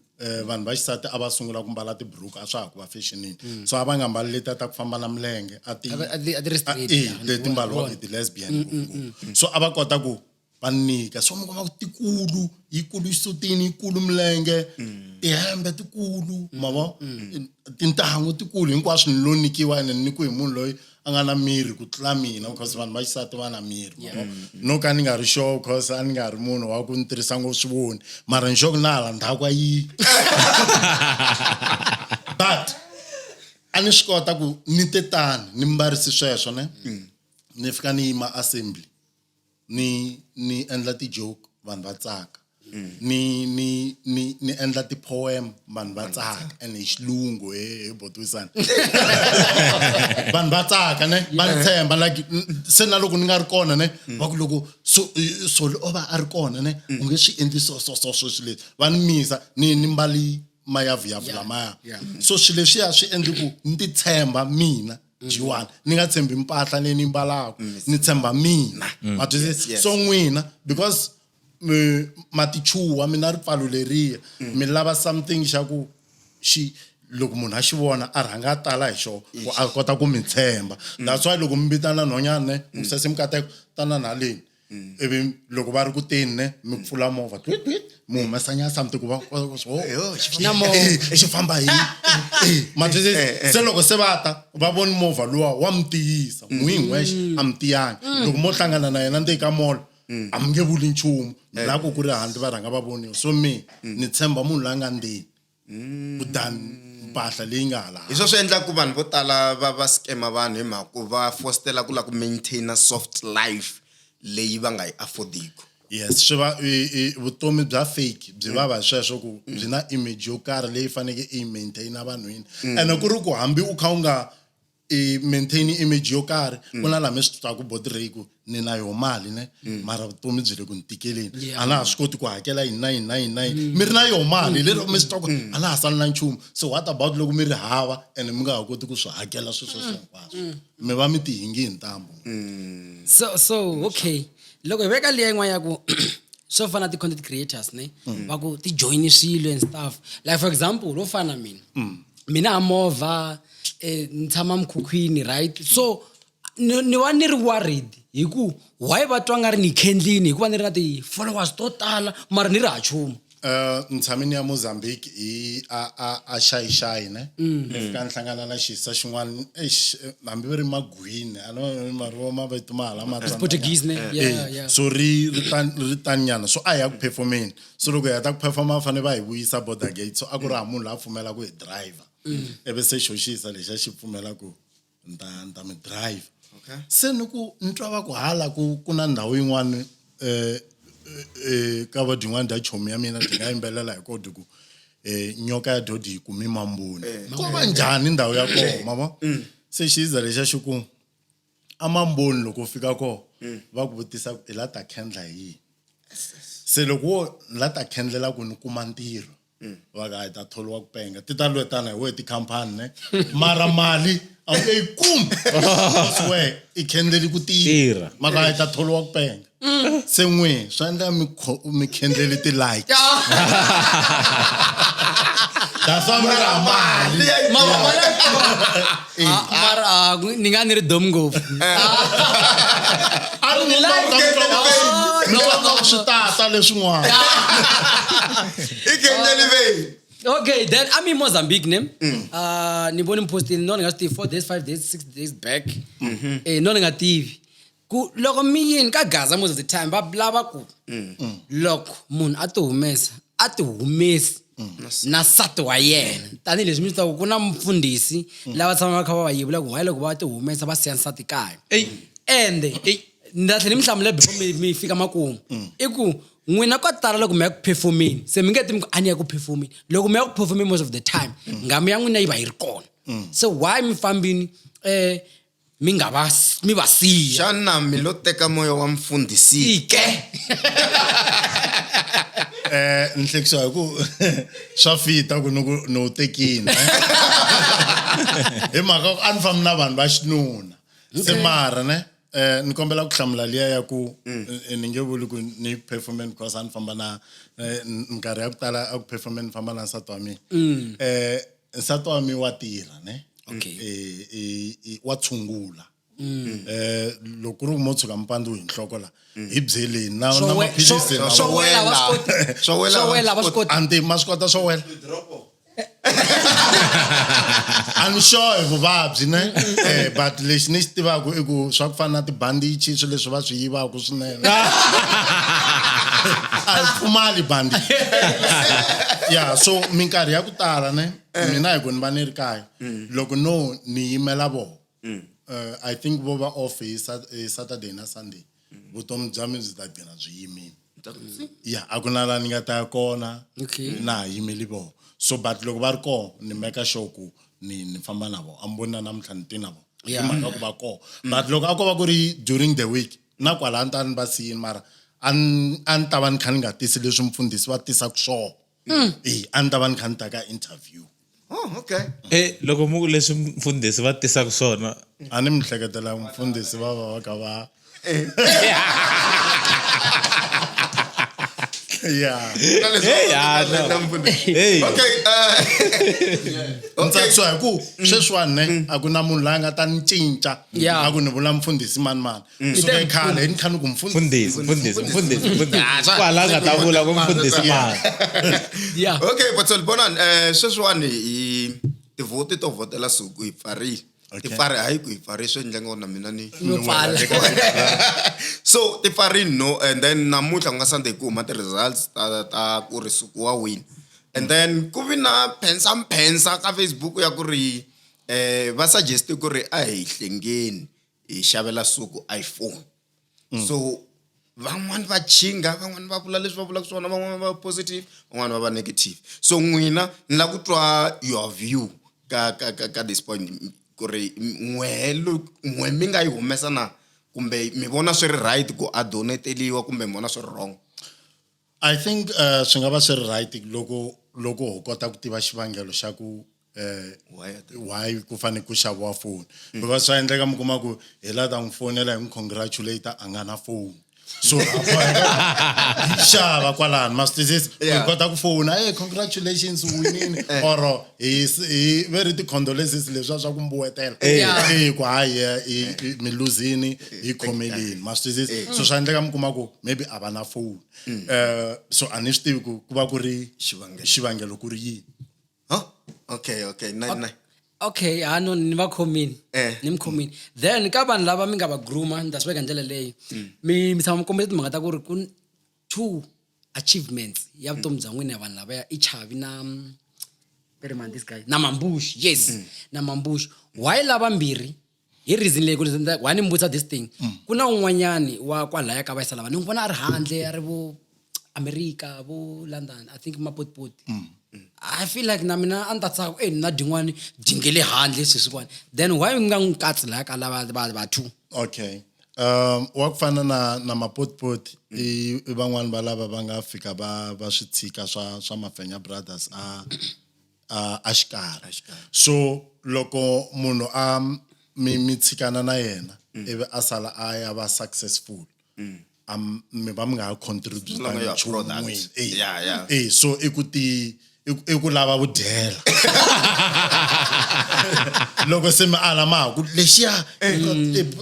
vanhu va xisati a va sungula ku mbala tiburuku a swa ha ku va fashionini so a va nga mbali letiya ta ku famba na milenge a ti A ti- a ti ri straight, eh, yeah. leti mbaliwaka hi ti-lesbian ngopfungopfu. So a va kota ku va nyika so mi kuma ku tikulu yikulu xisutini yikulu milenge tihembe tikulu ma vo tintangu tikulu hinkwaswo ni lo nyikiwa ene ni nyikiwe hi munhu loyi a nga na miri ku tlula mina because vanhu va xisati va na miri ma vo no ka ni nga ri sure because a ni nga ri munhu wa ku ni tirhisa ngopfu swivoni mara ni sure ku na hala ndzhaku a yi but a ni swi kota ku ni te tani ni mbarisi sweswo ne ni fika ni yima assembly ni ni endla ti-joke vanhu va tsaka ni ni ni ni endla ti-poem vanhu va tsaka and hi xilungu he he botisana vanhu va tsaka ne va ni tshemba like se na loko ni nga ri kona ne va ku loko so soli o va a ri kona ne u nge swi endli so so so so swilo leswi va ni misa ni ni mbali mayavuyavu lamaya so swilo leswiya swi endle ku ni ti tshemba mina G1 ni nga tshembi mpahla leyi ni mbalaka ni tshemba mina ma twisisa so n'wina because mi ma tichuha mi na ripfalo leriya mi lava something xa ku xi loko munhu a xi vona a rhanga a tala hi xona ku a kota ku mi tshemba that's why loko mi vitana nhwanyana ne ku sesi mikateko tana haleni ivi loko va ri ku teni ne mi pfula movha tweet tweet mi humesa nyana something ku va Na movha. xi famba hi ma twisisa se loko se va ta va voni movha luwa wa mi tiyisa n'wi hi n'wexe a mi tiyangi loko mo hlangana na yena ndzeni ka mall a mi nge vuli nchumu la ku ku ri handle va rhanga va voniwa so me ni tshemba munhu la nga ndzeni kutani mpahla leyi nga hala hi swo swi endla ku vanhu vo tala va va scam-a vanhu hi mhaka ku va fostela ku lava ku maintain soft life leyi va nga yi afford-iku yes swi va i vutomi bya fake byi vava hi sweswo ku byi na image yo karhi leyi faneke i yi maintain vanhwini ene ku ri ku hambi u kha u nga i maintain image yo karhi ku na laha mi swi twaka boti Ray ku ni na yoho mali ne mara vutomi byi le ku ni tikeleni a na ha swi koti ku hakela yini na yini na yini na yini mi ri na yoho mali lero mi swi twa ku a na ha sali na nchumu so what about loko mi ri hava ene mi nga ha koti ku swi hakela swilo sweswo hinkwaswo mi va mi tihingi hi ntambu so so okay loko hi veka liya yin'wana ya ku swo fana na ti-content creators ne va ku ti joyini swilo and stuff like for example wo fana na mina mina a movha ni tshama mukhukhwini right so ni ni va ni ri worried hi ku why va twa nga ri ni khendlini hikuva ni ri na ti-followers to tala mara ni ri ha nchumu Ni tshame ni ya Mozambique hi a a a xayixayi ne ni fika ni hlangana na xisa xin'wana eish hambi va ri magwini a no mari mavito ma hala ma Portuguese ne yeah yeah so ri ri tan ri taninyana so a hi ya ku performeni so loko hi ya ta ku performa va fanele va hi vuyisa border gate so a ku ri ha munhu loyi a pfumela ku hi driver ivi se xo xisa lexiya xi pfumela ku ni ta ni ta mi driver Okay. se ni ku ni twa va ku hala ku ku na ndhawu yin'wana ka va dyin'wana dya chomi ya mina byi nga yimbelela hi kodi ku nyoka ya dodi yi kumi mambuni ko va njhani ndhawu ya kona ma vo se xiza lexa xi ku a mamboni loko u fika kona va ku vutisa ku i la ta khendla hi yini se loko wo la ta khendlela ku ni kuma ntirho va ka hi ta tholiwa ku penga ti ta lwetana hi wehe tikhampani ne mara mali a wu nge yi kumi because wehe i khendleli ku tirha Tirha. mara hi ta tholiwa ku penga se n'we swa endla mi mi khendleli ti-like that's why mi ri ha mali mara ni nga ni ri dom ngopfu a ri ni mi twa swi tata leswin'wana i khendleli veyi okay then i'm in mozambique ne ni voni mi postini no ni nga swi tivi 4 days 5 days 6 days back no ni nga tivi ku loko mi yini ka gaza most of the time va lava ku loko munhu a ti humesa a ti humesi na nsati wa yena tanihileswi mi swi tiva ku na mufundhisi lava tshama va kha va va yivula ku why loko va ti humesa va siya nsati kaya ende ni ta tlhela ni mi hlamula before mi mi fika makumu i ku N'wina ko tala loko mi ya ku performeni se mi nge ti mi ku a ni ya ku performeni loko mi ya ku performeni most of the time nghamu ya n'wina yi va yi ri kona so why mi fambini um mi nga va mi va siya Xana mi lo teka moya wa mfundhisi ike Ni hlekisiwa hi ku swa fita ku ni ku ni wu tekini hi mhaka ku a ni fambi na vanhu va xinuna se mara ne ni kombela ku hlamula liya ya ku ni nge vuli ku ni performeni because a ni famba na minkarhi ya ku tala a ku performeni ni famba na nsati wa mina nsati wa mina wa tirha ne Okay. Wa tshungula loko ku ri ku mo tshuka mi pandziwe hi nhloko la hi byeleni na Swo na maphilisi na swo wela va swi koti. Swo wela Swo va wela va swi koti. anti ma swi kota swo wela a ni sure hi vuvabyi ne but lexi ni xi tivaka i ku swa ku fana na tibandichi swilo leswi va swi yivaka swinene a hi pfumali bandichi ya so minkarhi ya ku tala ne mina hi ku ni va ni ri kaya loko no ni yimela vona I think vo va off hi hi Saturday na Sunday vutomi bya mina byi ta gcina byi yimile ya a ku na laha ni nga ta ya kona Okay. na ha yimeli vona so but loko va ri kona ni make sure ku ni famba na vona a mi voni na namuntlha ni ti na vona hi mhaka ku va kona but loko a ko va ku ri during the week na kwala a ni ta ni va siyini mara a ni a ni ta va ni kha ni nga tisi leswi mfundhisi va tisaka swona e a ni ta va ni kha ni ta ka interview Oh, okay. E loko mu ku leswi mfundhisi va tisaka swona a ni mi hleketela mfundhisi va va va kha va ya Na leswi Hey, va ah, nga no. na mfundhisi. Hey. Okay, ni okay. tsakisiwa hi ku sweswiwani ne a ku na munhu loyi a nga ta ni cinca Yeah. a ku ni vula mfundhisi mani mani suke khale ni kha ni ku mfundhisi mfundhisi mfundhisi mfundhisi mfundhisi kwala a nga ta vula ku mfundhisi mani yeah Okay, but Solibonani, sweswiwani hi tivhoti to vhotela suku hi pfarile. Okay. Ti pfari hayi ku hi pfarile swi endla ngo na mina ni no pfala so ti pfarini no and then namuntlha ku nga Sunday ku huma ti-results ta ku ri suku wa win and then ku vi na phensa mphensa ka Facebook ya ku ri va suggest ku ri a hi hlengeni hi xavela suku iPhone so van'wani va chinga van'wani va vula leswi va vulaka swona van'wani va positive van'wani va va negative so n'wina ni lava ku twa your view ka ka ka ka this point ku ri n'wehe n'we mi nga yi humesa na kumbe mi vona swi ri right ku a doneteliwa kumbe mi vona swi ri wrong I think swi nga va swi ri right loko loko ho kota ku tiva xivangelo xa ku Why are they- why ku fanele ku xaviwa foni because swa endleka mi kuma ku hi la ta n'wi fonela hi n'wi congratulate a nga na foni so a boheka hi xava kwalano ma swi twisisa Yeah. hi kota ku fona hey congratulations u winile or hi ve ri ti-condolences leswiya swa ku mbuwetela Yeah. Eh, ku hayi mi luzini hi khomelini ma swi twisisa so swa endleka mi kuma ku maybe a va na phone so a ni swi tivi ku ku va ku ri Xivangelo. xivangelo ku ri yini huh? okay okay na na okay ha no ni va khomini Eh. ni mi khomini then ka vanhu lava mi nga va grooma ni ta swi veka hi ndlela leyi mi mi tshama mi kombisa timhaka ta ku ri ku two achievements ya vutomi bya n'wina ya vanhu lavaya i chavi na very man this guy na mambuxi yes na mambuxi why lava mbirhi hi reason leyi ku why ni mi vutisa this thing ku na un'wanyani wa kwalaya ka vayisa lava ni n'wi vona a ri handle a ri vo America vo London I think mapotipoti I feel like na mina a ni ta tsaka e na din'wani dinge le handle sweswiwani then why mi nga n'wi katsi laya ka lava va two okay wa ku fana na na mapotipoti i i van'wani va lava va nga fika va va swi tshika swa swa Mafenya Brothers a a a xikarhi so loko munhu a mi mi tshikana na yena ivi a sala a ya va successful a mi va mi nga ha contribute No longer your nchumu product. n'wini. Eh. Yeah, yeah. Eh, so i ku ti i ku lava vudyela loko se mi ala ma ha ku lexiya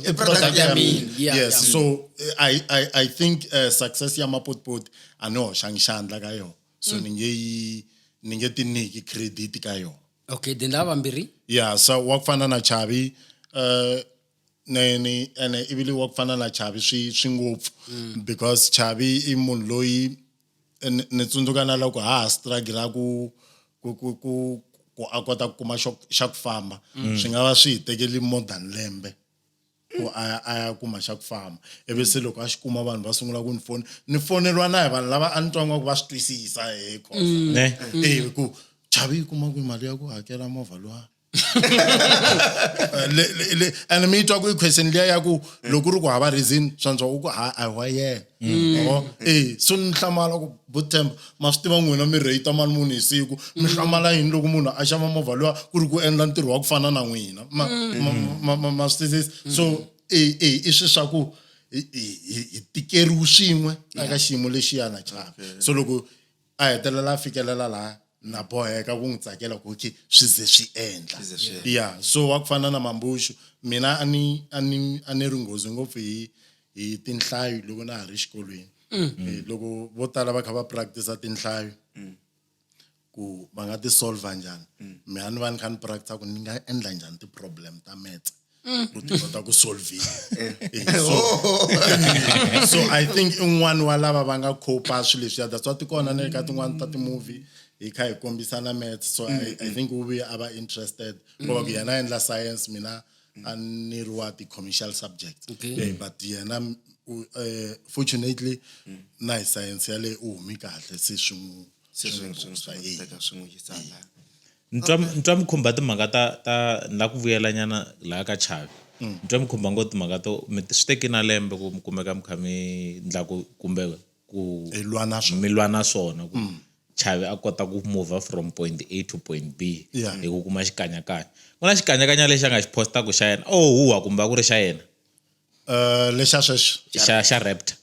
i product ya mina Yeah, yes yeah. so I think success ya mapotipoti a ni hoxangi xandla ka yona so ni nge yi ni nge ti nyiki credit ka yona okay then lava vambirhi yeah so wa ku fana na Chavi ne ni ene ivili wa ku fana na Chavi swi swi ngopfu because Chavi i munhu loyi ni tsundzuka na loko ha ha struggle ku ku ku ku ku a kota ku kuma xo xa ku famba swi nga va swi hi tekeli more than lembe Ku a ya a ya kuma xa ku famba ivi se loko a xi kuma vanhu va sungula ku ni foni ni foneriwa na hi vanhu lava a ni twa nga ku va swi twisisa hi khosa Ne? e ku chavi yi kuma ku mali ya ku hakela movha luwa le and mi twa ku i question liya ya ku loko ku ri ku hava reason swantswa u ku ha a hi wa yena yabo e so ni hlamala ku botemba ma swi tiva n'wina mi rate mali munhu hi siku mi hlamala yini loko munhu a xava movha luwa ku ri ku endla ntirho wa ku fana na n'wina ma ma ma ma ma swi twisisa so e e i swi swa ku hi hi hi tikeriwe swin'we eka xiyimo lexiyana chava so loko a hetelela a fikelela laha na boheka ku n'wi tsakela ku okay swi ze swi endla ya so wa ku fana na mambuxu mina a ni a ni a ni ri nghozi ngopfu hi hi tinhlayo loko na ha ri xikolweni Eh, loko vo tala va kha va practice tinhlayo ku va nga ti solver njhani mina ni va ni kha ni practice ku ni nga endla njhani ti-problem ta metse ku ti kota ku solviwa Eh, so, so i think i un'wana wa lava va nga copa swilo leswiya that's why ti kona na le ka tin'wana ta ti-movie hi kha hi kombisana maths so I think u vuye a va interested ko va ku yena a endla science mina a ni ri wa ti-commercial subjects Okay. Eh, but yena fortunately na hi science yaleyo u humi kahle se swi n'wi se swi swi n'wi swi boost-a, swi eh. teka swi n'wi yisa laha Ni twa ni twa mi khumba timhaka ta ta ni la ku vuyelanyana laha ka chavi ni twa mi khumba ngopfu timhaka to mi swi teki na lembe ku mi kumeka mi kha mi ndla ku kumbe ku Hi lwa na swona. mi lwa na swona ku chavi a kota ku move from point A to point B Yeah. hi ku kuma xikanyakanya ku na xikanyakanya lexi a nga xi postaku xa yena o huwa kumbe a ku ri xa yena Eh, lexa sweswi xa xa Raptor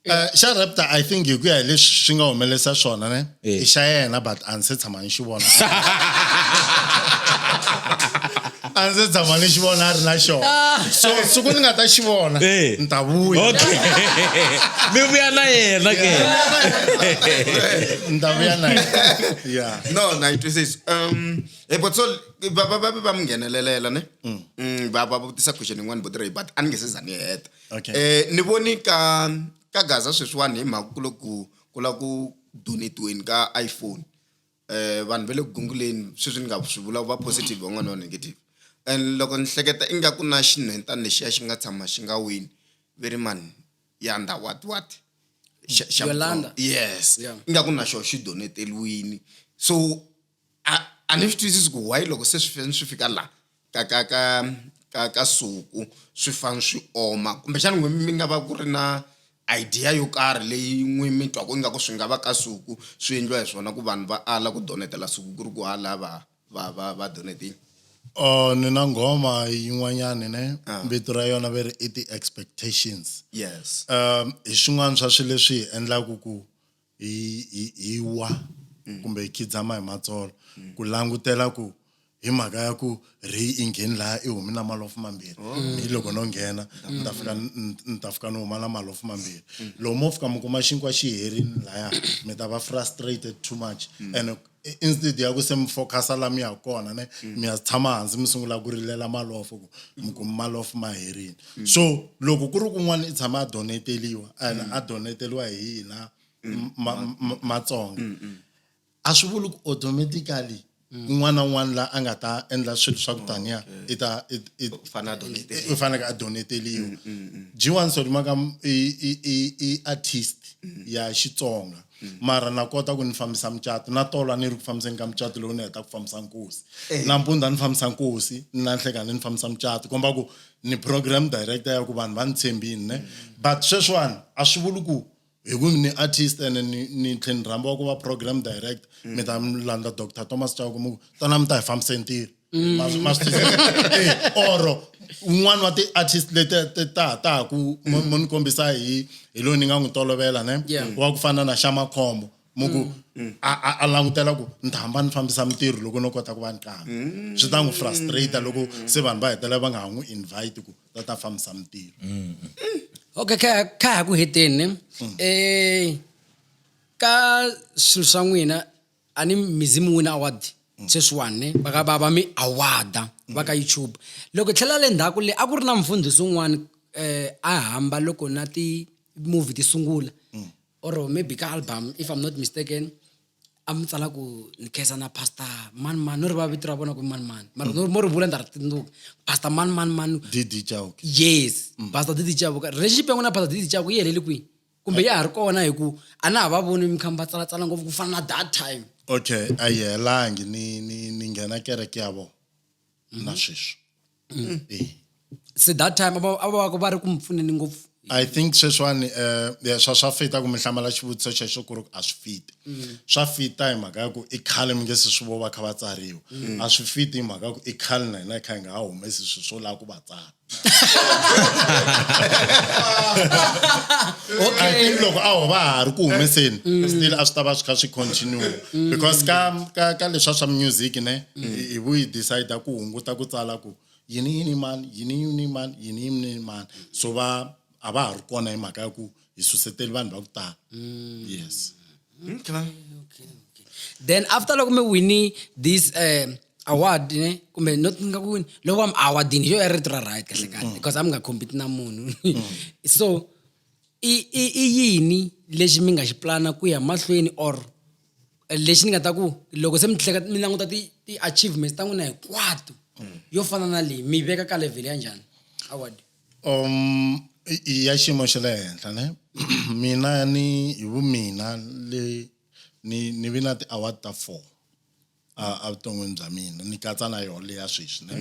Eh, xa Raptor I think hi ku ya hi leswi swi nga humelerisa swona ne Eh. i xa yena but a ni se tshama ni xi vona a ndzi se tshama ni xi vona a ri na xona so siku ni nga ta xi vona Eh. ni ta vuya okay mi vuya na yena ke ni ta vuya na yena yeah no na yi twisisa hey but so va va va va mi nghenelelela ne va va vutisa question yin'wana botire but a ni nge se za ni heta Okay. eh ni voni ka ka Gaza sweswiwani hi mhaka ku loko ku la ku donetiweni ka iPhone eh vanhu va le ku gunguleni sweswi ni nga swi vula va positive van'wana va negative and loko ni hleketa ingaku na xinhwentana lexiya xi nga tshama xi nga wini ve ri mani yanda what what xa xa Yolanda. yes Yeah. ingaku na xona xi doneteliwini so a a ni swi twisisi ku why loko se swi fanele swi fika la ka ka ka ka ka suku swi fane swi oma kumbexana n'we mi nga va ku ri na idea yo karhi leyi n'wi mi twaku ingaku swi nga va ka suku swi endliwa hi swona ku vanhu va ala ku donetela suku ku ri ku hala va va va va donetini Oh, ni na nghoma yin'wanyani ne vito ra yona ve ri i ti-expectations yes hi swin'wana swa swilo leswi hi endlaku ku hi hi hi wa kumbe hi khidzama hi matsolo ku langutela ku hi mhaka ya ku ri i ngheni laha i humi na malofu mambirhi hi loko no nghena ni ta fika ni ta fika ni huma na malofu mambirhi loko mo fika mi kuma xinkwa xi herini laya mi ta va frustrated too much and instead ya ku se mi focusa la mi ya kona ne mi ya tshama hansi mi sungula ku rilela malofo ku mi kuma malofu ma herini so loko ku ri kun'wana i tshama a doneteliwa and a doneteliwa hi hina Matsonga a swi vuli ku automatically un'wana na un'wana la a nga ta endla swilo swa ku taniya i ta i fanele a doneteliwa G1 Solimaka i i i i artist ya Xitsonga mara na kota ku ni fambisa mucato na tolo a ni ri ku fambiseni ka mucato lowu ni heta ku fambisa nkosi nampundzu a ni fambisa nkosi na nhlekani ni fambisa mucato komba ku ni program director ya ku vanhu va ni tshembini ne but sweswiwani a swi vuli ku hi ku ni artist ene ni ni tlhe ni rhambiwa ku va program director mi ta mi landza Dr Thomas Chauke mi ku tana mi ta hi fambise ntirho ma swi ma swi twisisa? Eh, oro un'wana wa ti-artist leti ti ta ha ta ha ku mo mo ni kombisa hi hi loyi ni nga n'wi tolovela ne Yeah. wa ku fana na Xamakhombo mu ku a a a langutela ku ni ta hamba ni fambisa mintirho loko no kota ku va ni qambha swi ta n'wi frustrate loko se vanhu va hetelela va nga ha n'wi invite ku ta ta fambisa mintirho okay kha kha ha ku heteni ne eh ka swilo swa n'wina a ni mi zi mi wina award sweswiwani ne va ka va va mi awarda va ka YouTube loko hi tlhela le ndzhaku le a ku ri na mfundhisi un'wana eh a hamba loko na ti-movie ti sungula or maybe ka album if I'm not mistaken. A mi tsala ku ni khensa na pastor mani mani no ri va vito ra vona ku mani mani mara no mo ri vula ni ta ri tsundzuka pastor mani mani mani DD Chauke yes pastor Didi Chauke relationship ya n'wina na pastor Didi Chauke yi helele kwihi kumbe ya ha ri kona hi ku a na ha va voni mi kha mi va tsalatsala ngopfu ku fana na that time okay a yi helangi ni ni ni nghena kereke ya vona na sweswi Eh. se that time a va a va va ri ku mi pfuneni ngopfu I think sweswiwani um swa swa fita ku mi hlamala xivutiso xexo ku ri a swi fiti swa fita hi mhaka ya ku i khale mi nge se swi vo va kha va tsariwa a swi fiti hi mhaka ya ku i khale na hina hi kha hi nga ha humesi swilo swo lava ku va tsala I think loko a ho va ha ri ku humeseni still a swi ta va swi kha swi continue because ka ka ka leswa swa music ne hi vuyi decide ku hunguta ku tsala ku yini yini mani yini yini mani yini yini mani so va a va ha ri kona hi mhaka ya ku hi suseteli vanhu va ku tala yes Okay. Then after loko mi wini this award ne kumbe not nga ku wini loko va mi awardini yo ya rito ra right kahle kahle because a mi nga compete na munhu so i i i yini lexi mi nga xi plana ku ya mahlweni or lexi ni nga ta ku loko se mi hleka mi languta ti ti achievements ta n'wina hinkwato yo fana na leyi mi veka ka level ya njhani award I ya xiyimo xa le henhla ne mina ni hi vumina le ni ni vi na ti-award ta four a evuton'wini bya mina ni katsa na yona leya sweswi ne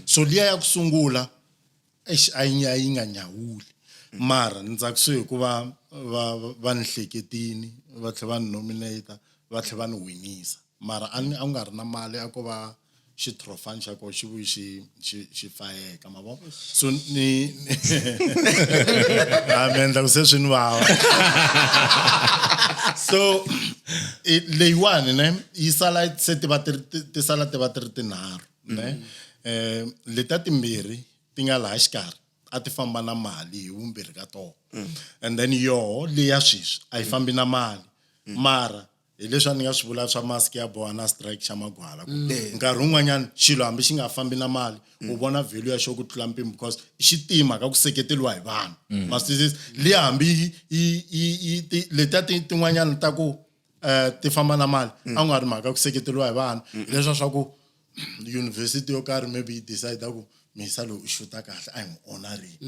so liya ya ku sungula eish a yi a yi nga nyawuli mara ni tsakisiwe hikuva va va ni hleketini va tlhela va ni nominate va tlhela va ni winisa mara a ni a ku nga ri na mali a ko va xitrofani xa kona xi vuye xi xi xi fayeka ma vo so ni a mi endla ku se swi ni vava so leyiwani ne yi sala se ti va ti ri ti sala ti va ti ri tinharhu ne letiya timbirhi ti nga laha xikarhi a ti famba na mali hi vumbirhi ka tona and then yoho leya sweswi a yi fambi na mali mara hi leswi a ni nga swi vula swa mask ya boha na strike xa magwala ku nkarhi wun'wanyana xilo hambi xi nga fambi na mali u vona value ya xo ku tlula mpimo because xi tima ka ku seketeriwa hi vanhu ma swi twisisa liya hambi yi yi yi ti letiya ti tin'wanyana ta ku ti famba na mali a ku nga ri mhaka ku seketeriwa hi vanhu hileswa swa ku university yo karhi maybe yi decide ku misa loyi u xuta kahle a hi n'wi honorini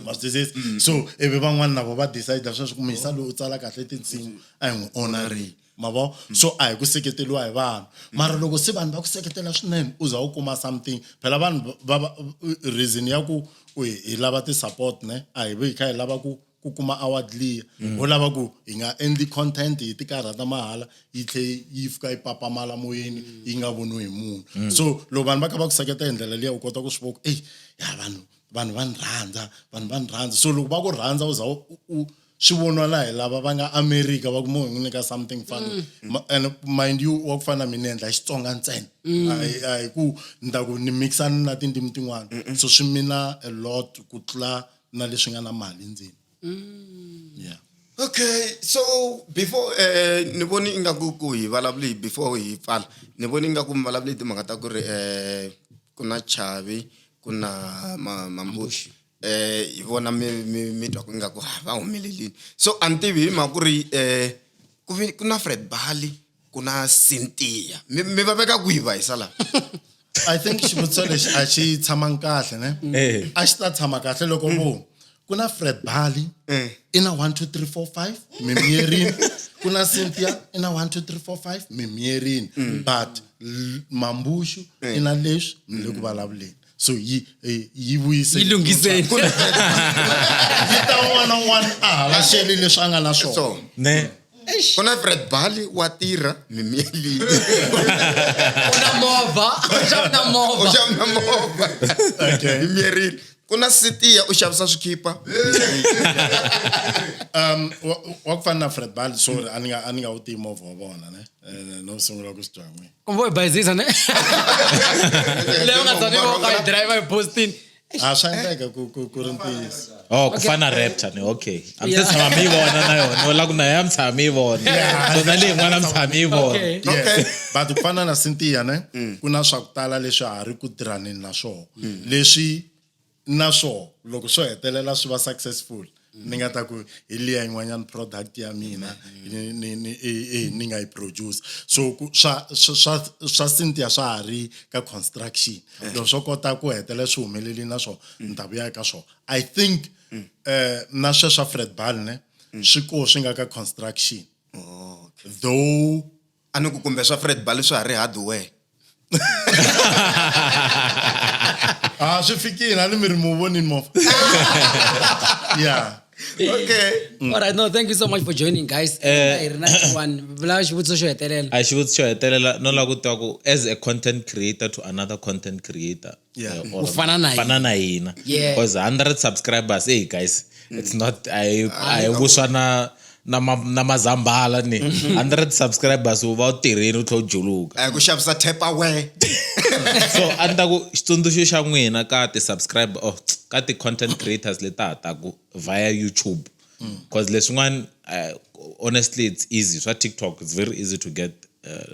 ma swi twisisa so ivi van'wana na vo va decide sweswo ku misa loyi u tsala kahle tinsimu a hi n'wi honorini ma vo so a hi ku seketeriwa hi vanhu mara loko se vanhu va ku seketela swinene u za u kuma something phela vanhu va va reason ya ku u hi lava ti-support ne a hi vi hi kha hi lava ku ku kuma award liya ho lava ku hi nga endli content hi ti karhata mahala yi tlhe yi fika yi papamala moyeni yi nga voniwi hi munhu so loko vanhu va kha va ku seketela hi ndlela liya u kota ku swi vona ku eyi ya vanhu vanhu va ni rhandza vanhu va ni rhandza so loko va ku rhandza u za u swi voniwa na hi lava va nga America va ku mo hi n'wi nyika something funny and mind you wa ku fana na mina ni endla Xitsonga ntsena a hi a hi ku ni ta ku ni mix-a na tindzimi tin'wana so swi mina a lot ku tlula na leswi nga na mali ndzeni yeah Okay, so before ni voni ingaku ku hi vulavuli before hi pfala ni voni ingaku mi vulavuli hi timhaka ta ku ri ku na Chavi ku na Mambuxi hi vona mi mi mi twa ku ingaku ha va humelelini so a ni tivi hi mhaka ku ri ku vi ku na Fred Bali ku na Cynthia mi mi va veka kwihi va hisa lava I think xivutiso lexi a xi tshamangi kahle ne Eh. a xi ta tshama kahle loko vo ku na Fred Bali i na 1 2 3 4 5 mimiyerini ku na Cynthia i na 1 2 3 4 5 mimiyerini but Mambuxu i na leswi mi le ku vulavuleni so yi yi vuyise Yi lunghiseni. yi ta un'wana na un'wana a halaxeli leswi a nga na swona so ne ku na Fred Bali wa tirha mimieli u na movha u xava na u movha xava na movha Okay. mimierini ku na Cynthia u xavisa swikhipa Wa ku fana na Fred Bali sorry a ni nga a ni nga wu tivi movha wa vona ne no sungula ku swi twa n'wina kumbe u hi bayizisa ne leyi u nga tshami va ka yi driver hi postini a swa endleka ku ku ku ri ntiyiso Oh, ku fana Raptor ni okay. A mi se tshama mi yi vona na yona. No la ku na ya mi tshama mi yi vona. So na leyi yin'wana mi tshama mi yi vona. Okay. Yes. But ku fana na Cynthia ne ku na swa ku tala leswi ha ri ku tirhaneni na swona leswi na swona loko swo hetelela swi va successful. Ni nga ta ku hi liya yin'wanyana product ya mina ni ni ni ni nga yi produce. So ku swa swa swa Cynthia swa ha ri ka construction. Loko swo kota ku hetelela swi humelelile na swona ni ta vuya ka swona. I think na sweswo swa Fred Ball ne swi koho swi nga ka construction. Though A ni ku kumbe swa Fred Ball swa ha ri hardware. Ah, swi fikile a ni mi ri mu vonini movha. Yeah. Okay. All right, no, thank you so much for joining guys. Hi ri na one vula xivutiso xo hetelela. A xivutiso xo hetelela no lava ku tiva ku as a content creator to another content creator. Yeah. Or Ku fana na fana na hina. Yeah. Because 100 subscribers, hey guys, it's not I I vuswa na na ma, na mazambhala ni 100 subscribers u va u tirhile u tlhela u juluka. Ku xavisa Tupperware. So a ni ta ku xitsundzuxo xa n'wina ka ti-subscribe or ka ti-content creators leti ha taku via YouTube. Because leswin'wana honestly it's easy. Swa TikTok it's very easy to get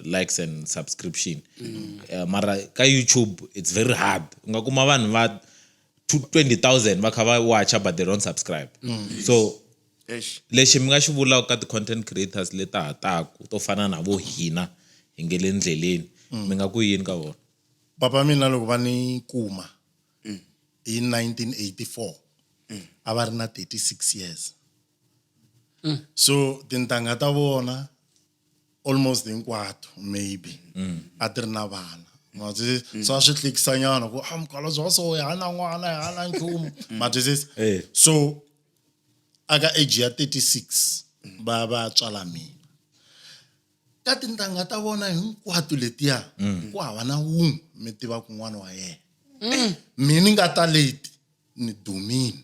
likes and subscription. Mara ka YouTube it's very hard. U nga kuma vanhu va 20,000 va kha va watcha but they don't subscribe. So lexi mi nga xi vulaka ka ti-content creators leti ha taku to fana na vo hina hi nge le ndleleni mi nga ku yini ka vona? Papa mina loko va ni kuma hi 1984 a va ri na 36 years. So tintangha ta vona almost hinkwato maybe a ti ri na vana. Ma twisisa? So a swi hlekisanyana ku a mukhalabye wa so hi na n'wana hi na nchumu. Ma twisisa? So aka age ya 36 va va tswala mina. Ka tintangha ta vona hinkwato letiya ku hava na wun'we mi tiva ku n'wana wa yena. Mina ni nga ta leti ni dumile.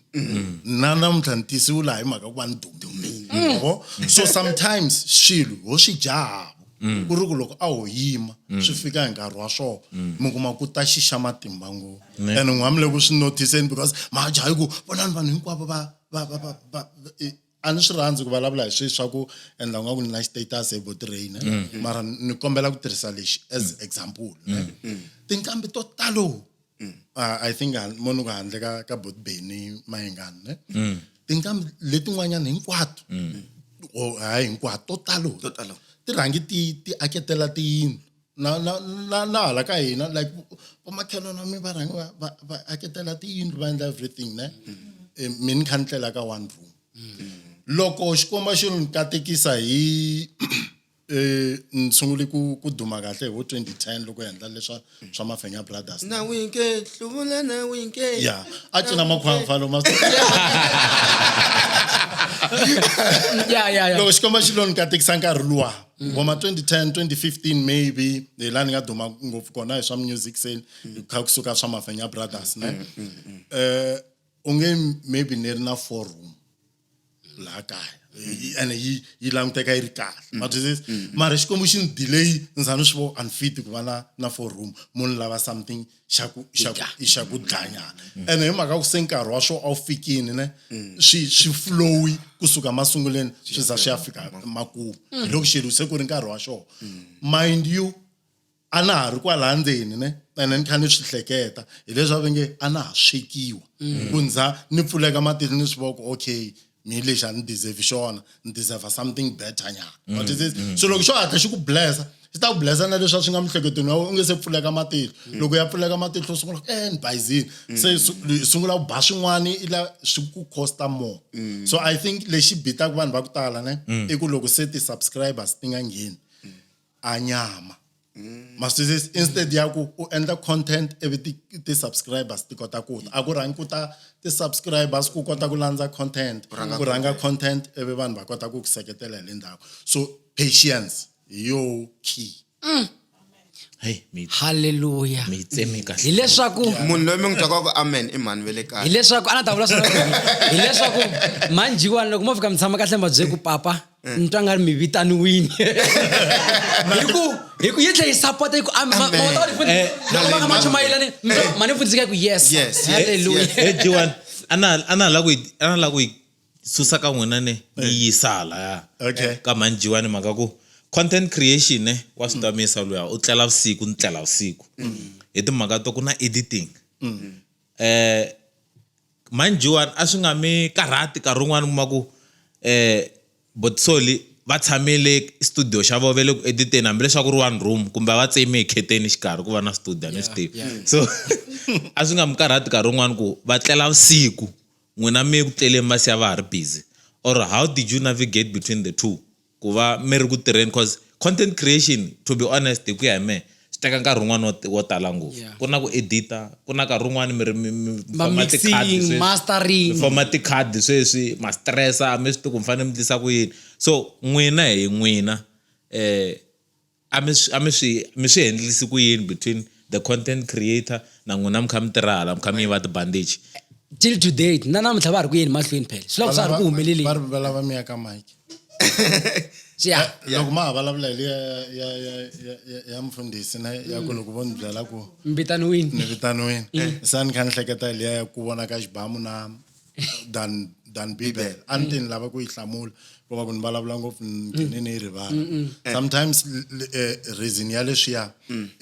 Na namuntlha ni tisiwe laha hi mhaka ku va ni dumile. Yabo? So sometimes swilo ho swi jaha. Ku ri ku loko a ho yima swi fika hi nkarhi wa swona mi kuma ku ta xixa matimba ngopfu. And n'wa mi le ku swi noticeni because ma jaha hi ku vonani vanhu hinkwavo va va va va va a ni swi rhandzi ku vulavula hi swilo swa ku endla nga ku ni na status hi botireyini mara ni kombela ku tirhisa lexi as example. Tinqambi to talo I think mo ni ku handle ka ka Botbeni Mayengani ne. Tinqambi letin'wanyana hinkwato or hayi hinkwato to talo To talo. ti rhangi ti ti aketela tiyindlu na na na na hala ka hina like vamakhelwana mi va rhangi va va va aketela tiyindlu va endla everything ne. Mi ni kha ni tlela ka one room. Loko xikomba xi ni katekisa hi ni sungule ku ku duma kahle hi vo 2010 loko hi endla leswa swa Mafenya Brothers. Na winke hluvula na winke. Yeah, a cina makhwamfa lomu. Yeah, yeah, yeah. Loko xikomba xi lo ni katekisa nkarhi luwa ngoma 2010 2015 maybe hi laha ni nga duma ngopfu kona hi swa music sale kha kusuka swa Mafenya Brothers ne. U nge maybe ni ri na 4 room laha kaya ene yi yi languteka yi ri kahle. Ma twisisa? Mara xikwembu xi ni delay ni za ni swi vo unfit ku va na na 4 room munhu lava something xa ku xa ku xa ku dlanyana. Ene hi mhaka ku se nkarhi wa swo a wu fikini ne swi swi flowi kusuka masunguleni swi za swi ya fika makumu. Hi loko xilo se ku ri nkarhi wa xona. Mind you a na ha ri kwalaha ndzeni ne ene ni kha ni swi hleketa hi leswi va nge a na ha swekiwa. Ku ndza ni pfuleka matihlo ni swi vona ku okay mi lexi a ni deserve xona ni deserve something better nyana. Ma twisisa? So loko xo hatla xi ku blessa xi ta ku blessa na leswi a swi nga miehleketweni ya wena u nge se pfuleka matihlo. Loko ya pfuleka matihlo u sungula ku ni bayizini. Se sungula ku ba swin'wani i la swi ku costa more. So I think lexi bitaka vanhu va ku tala ne i ku loko se ti-subscribers ti nga ngheni a nyama. Ma swi twisisa? Instead ya ku u endla content ivi ti-subscribers ti kota ku ta. A ku rhangi ku ta ti-subscribers ku kota ku landza content. Ku rhanga content ivi vanhu va kota ku ku seketela hi le ndzhaku. So patience hi yo key. Hey, mi Hallelujah. mi tsemi kahle. Hi leswaku munhu loyi mi n'wi twaka ku amen i mhani ve le kaya. Hi leswaku a na ta vula swona. Hi leswaku manjiwani loko mo fika mi tshama kahle ma bye ku papa ni twa nga ri mi vitaniwini. Hi ku hi ku yi tlhe yi support yi ku amen. Ma ta va loko va nga ma chumayela ni ma ni pfundzika ku yes. Yes, yes, Hallelujah. yes. Hey Jiwan, ana ana la ku ana la ku susa ka n'wina ne yi yisa hala. Okay. Ka manjiwani mhaka ku content creation ne wa swi tamisa luya u tlela vusiku ni tlela vusiku. Hi timhaka to ku na editing. Manjiwani a swi nga mi karhati nkarhi wun'wani kuma ku Botsoli va tshamile studio xa vona va le ku editeni hambileswaku ri one room kumbe a va tsemi hi kheteni xikarhi ku va na studio a ni swi tivi so a swi nga mi karhati nkarhi wun'wani ku va tlela vusiku n'wina mi ku tleleni va siya va ha ri busy or how did you navigate between the two ku va mi ri ku tirheni cause content creation to be honest hi ku ya hi mehe swi teka nkarhi wun'wani wo tala ngopfu ku na ku edita ku na nkarhi wun'wani mi ri mi forma ti-card sweswi mastering mi forma ti-card sweswi ma stressa a mi swi tivi ku mi fanele mi endlisa ku yini so n'wina hi n'wina a mi swi a mi swi mi swi endlisi ku yini between the content creator na n'wina mi kha mi tirha hala mi kha mi yiva tibandage till to date na namuntlha va ha ri ku yeni mahlweni phela swi lava swa ha ri ku humeleleni va ri va lava mi ya ka mike ya loko ma ha vulavula hi liya ya ya ya ya ya mfundhisi na ya ku loko vo ni byela ku ni vitaniwini vitaniwini se a ni kha ni hleketa hi liya ya ku vona ka xibamu na dan dan bibel a ni ti ni lava ku yi hlamula ko va ku ni vulavula ngopfu ni gcine ni yi rivala sometimes reason ya leswiya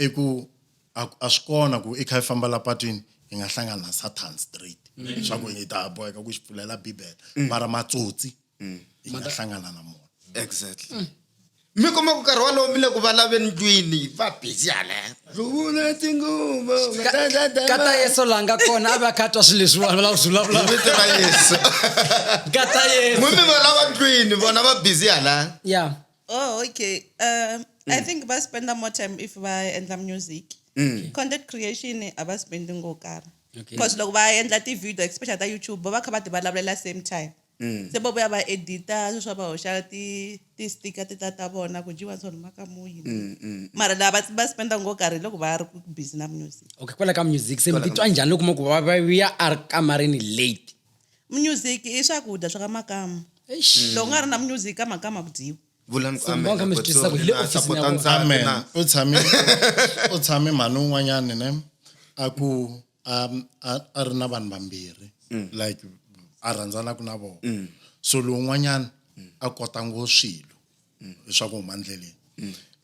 i ku a swi kona ku i kha i famba la patwini hi nga hlangana na satan straight swa ku hi ta boheka ku xi pfulela bibele mara matsotsi hi nga hlangana na mona exactly mi kuma ku nkarhi wolowo mi le ku valaveni ndlwini va busy hala dluvula tinguva kata yesu la nga kona a va kha twa swilo leswiwani va lava ku swi vulavula vito ra yesu kata yesu n'wi mi va lava ndlwini vona va busy hala ya Oh, okay. I think va spenda more time if va endla music. Content creation a va spendi ngo karhi. Okay. Because loko va endla ti-video especially ta YouTube va kha va ti vulavulela same time. Se vo vuya va edita sweswi va hoxa ti ti-sticker ti ta ta vona ku dyiwa swona makamu yini. Mara laha va spenda ngo karhi loko va ri busy na music. Okay kwala ka music se mi titwa njhani loko ma ku va va vuya a ri kamareni late Music i swakudya swa ka makamu. Eish. Loko u nga ri na music ka makamu a ku dyiwi. Vulani ku So, amen. mi va kha mi swi twisisa ku hi le Na ofisini ya support vona. ntsena. amen u tshame u tshame mhani un'wanyani ne a ku a ri na vanhu vambirhi like a rhandzanaka na vona so lowun'wanyana a kota ngo swilo leswaku huma ndleleni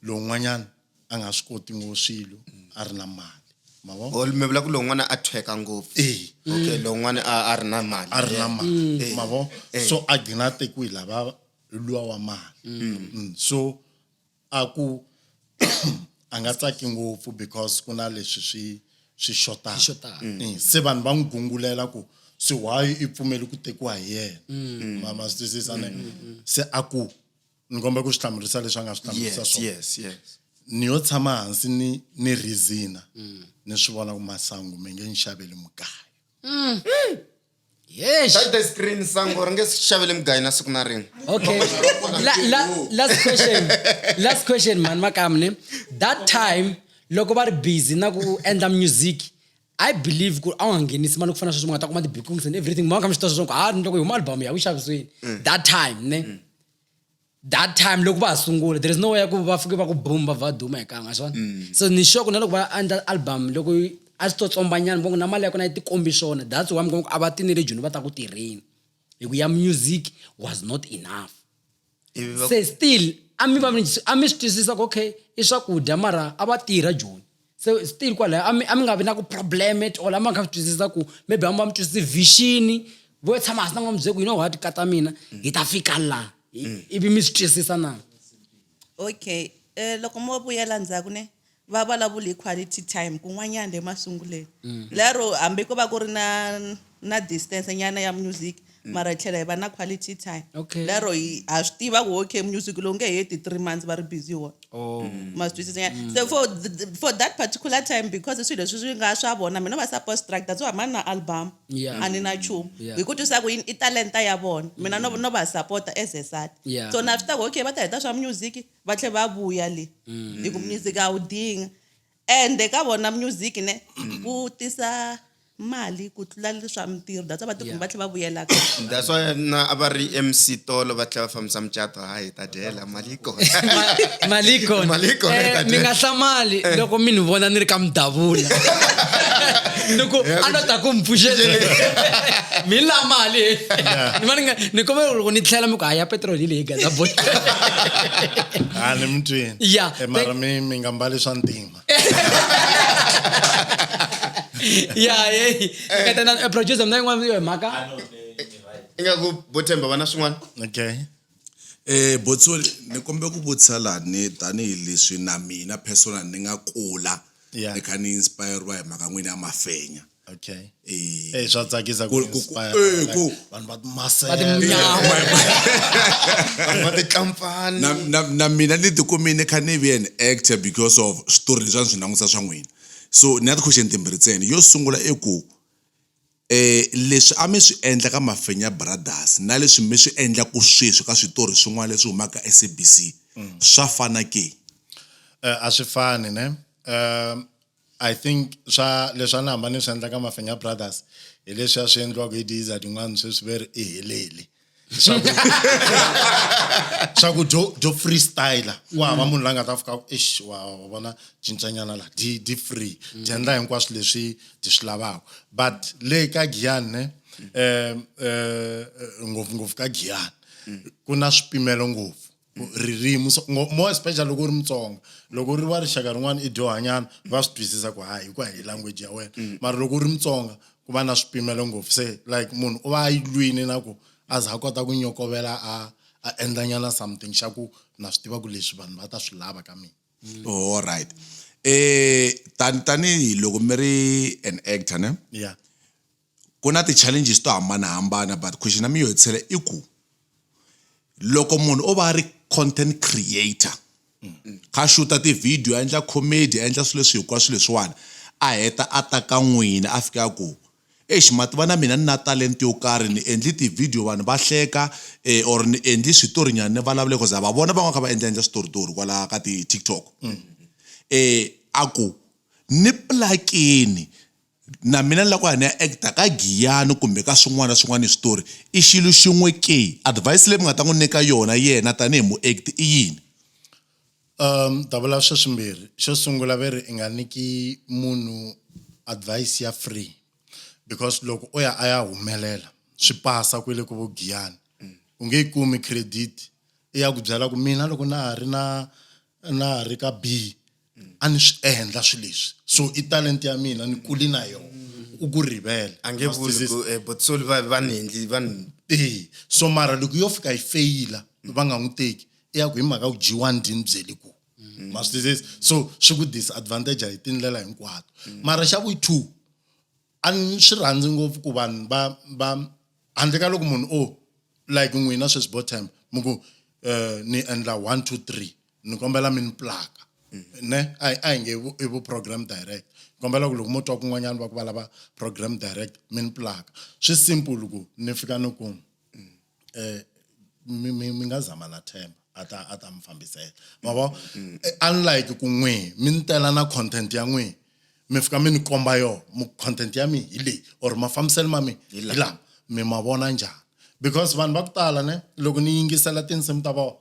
lowun'wanyana a nga swi koti ngo swilo a ri na mali ma vo Oh, mi vula ku lowun'wana a thweka ngopfu Eh. okay lowun'wana a ri na mali a ri na mali ma vo so a gcina a tekiwe hi lava luwa wa mali so a ku a nga tsaki ngopfu because ku na leswi swi swi xotaka xotaka. Se vanhu va n'wi gungulela ku se why i pfumeli ku tekiwa hi yena ma swi twisisa ne se a ku ni kombela ku swi hlamurisa leswi a nga swi hlamurisa yes swona yes yes ni yo tshama hansi ni ni reason ni swi vona ku masangu mi nge ni xaveli mugayo Yes. Touch the screen sango ri nge xaveli mugayo na siku na rin'we Okay. Last question. Last question man makamu ne. That time loko va ri busy na ku endla music I believe ku a wu nga nghenisi mali ku fana na sweswi mi nga ta kuma ti-bookings and everything mi va kha mi swi tiva sweswo ku ha loko hi huma album ya ku xavisiweni that time ne that time loko va ha sungula there is no way ya ku va fike va ku boom va va duma hi kan'we swona so ni sure ku na loko va endla album loko a swi to tsombanyana mi na mali ya kona yi tikombi swona that's why mi kuma ku a va tinile joni va ta ku tirheni hi ku ya music was not enough se still a mi va a mi swi twisisa ku okay i swakudya mara a va tirha joni se still kwalaya a mi a mi nga vi na ku problem at all a mi nga kha swi twisisa ku maybe a mi va mi twisisi vision vo tshama hansi na n'wa mi byela ku you know what kata mina hi ta fika laha ivi mi swi twisisa na okay loko mo vuyela ndzhaku ne va vulavula hi quality time kun'wanyana le masunguleni lero hambi ko va ku ri na na distance nyana ya music mara hi tlhela hi va na quality time Okay. lero hi ha swi tiva ku okay music lowu nge heti 3 months va ri busy wona oh ma swi twisisa nyana so for that particular time because swilo leswi swi nga swa vona mina va support structure so hamani na album Yeah. a ni na nchumu Yeah. hi ku twisisa ku yini i talenta ya vona mina no va support as a side Yeah. so na swi tiva ku okay va ta heta swa music va tlhela va vuya le hi ku music a wu dinga ende ka vona music ne ku tisa mali ku tlula leswa mintirho that's why va tikuma va tlhela va vuyela ka that's why na a va ri mc tolo va tlhela va fambisa mucato hayi ta dyela mali yi kona mali yi kona Mali yi kona, ta Mi nga hlamali loko mi ni vona ni ri ka mudavula ni ku a no ta ku mi pfuxela mi la mali ni va ni nga ni kombela loko ni tlhela mi ku haya petrol hi leyi gaza boy a ni mi twini Yeah. Mara mi nga mbali swa ntima Ya hey na producer mina yin'wana yo hi mhaka. Ingaku bothemba vana swin'wana. Okay. Botsoli ni kombe ku vutisa lani tanihileswi na mina personal ni nga kula Yeah. ni kha ni inspire-iwa hi mhaka n'wina ya mafenya. Okay. Eh, Eh swa tsakisa ku inspire like, vanhu va Va timasela. tinyama. Vanhu va titlampfani. Na mina ni tikumile ni kha ni ve an actor because of switori leswi a ni swi langutisa swa n'wina. So ni na ti-question timbirhi ntsena. Yo sungula i ku leswi a mi swi endla ka Mafenya Brothers na leswi mi swi endlaku sweswi ka switori swin'wana leswi humaka SABC swa fana ke? A swi fani ne. I think swa leswi a ni hamba ni swi endla ka Mafenya Brothers hi leswi a swi endliwaka hi diza tin'wana sweswi ve ri i heleli. Swa ku dyo freestyler ku hava munhu la nga ta fika ku eish wa vona cincanyana la di free di endla hinkwaswo leswi di swi lavaka but le ka Giyani ne ngopfungopfu ka Giyani ku na swipimelo ngopfu ririmi so, more especially loko u ri Mutsonga loko u ri wa rixaka rin'wana i dyohanyana va swi twisisa ku hayi hikuva hi language ya wena mara loko u ri Mutsonga ku va na swipimelo ngopfu se like munhu u va a yi lwini na ku a za a kota ku nyokovela a endlanyana something xa ku na swi tiva ku leswi vanhu va ta swi lava ka mina. All right. Tanihi loko mi ri an actor ne? Yeah. Ku na ti-challenges to hambanahambana but question ya mi yo hetisela i ku loko munhu o va a ri content creator kha shoota ti-video a endla comedy a endla swilo leswi hinkwaswo leswiwani a heta a ta ka n'wina a fika a ku eish ma tiva na mina ni na talent yo karhi ni endli ti-video vanhu va hleka or ni endli switorinyana ni vulavula because va vona van'wana kha va endla endla switoritori kwala ka ti-TikTok. A ku ni plakeni na mina ni lava ku ya ni ya actor ka Giyani kumbe ka swin'wana na swin'wana switori i xilo xin'we ke advice leyi mi nga ta n'wi nyika yona yena tanihi muacti i yini? Ta vula swo swimbirhi. Xo sungula ve ri i nga nyiki munhu advice ya free because loko o ya a ya humelela swi pasa kwele ku vo Giyani u nge yi kumi credit i ya ku byela ku mina loko na ha ri na na ha ri ka B a ni swi endla swilo leswi so i talent ya mina ni kuli na yona u ku rivele A nge vuli ku Botsoli va ni endli va ni Eh so mara loko yo fika yi feyila va nga n'wi teki i ya ku hi mhaka ku G1 dyi ni byeli ku ma swi twisisa so swi ku disadvantage hi tindlela hinkwato mara xa vu 2 a ni swi rhandzi ngopfu ku vanhu va handle ka loko munhu o like n'wina sweswi bo Themba mi ku ni endla 1 2 3 ni kombela mi ni plaka ne a hi nge i vu program direct kombela ku loko mo twa kun'wanyana va ku va lava program direct mi ni plaka swi simple ku ni fika ni ku mi nga zama na Themba a ta mi fambisela ma vo unlike ku n'wi mi ni tela na content ya n'wi mi fika mi ni komba yo content ya mi hi leyi or mafambiselo ma mi hi lama mi ma vona njhani because vanhu va ku tala ne loko ni yingisela tinsimu ta vona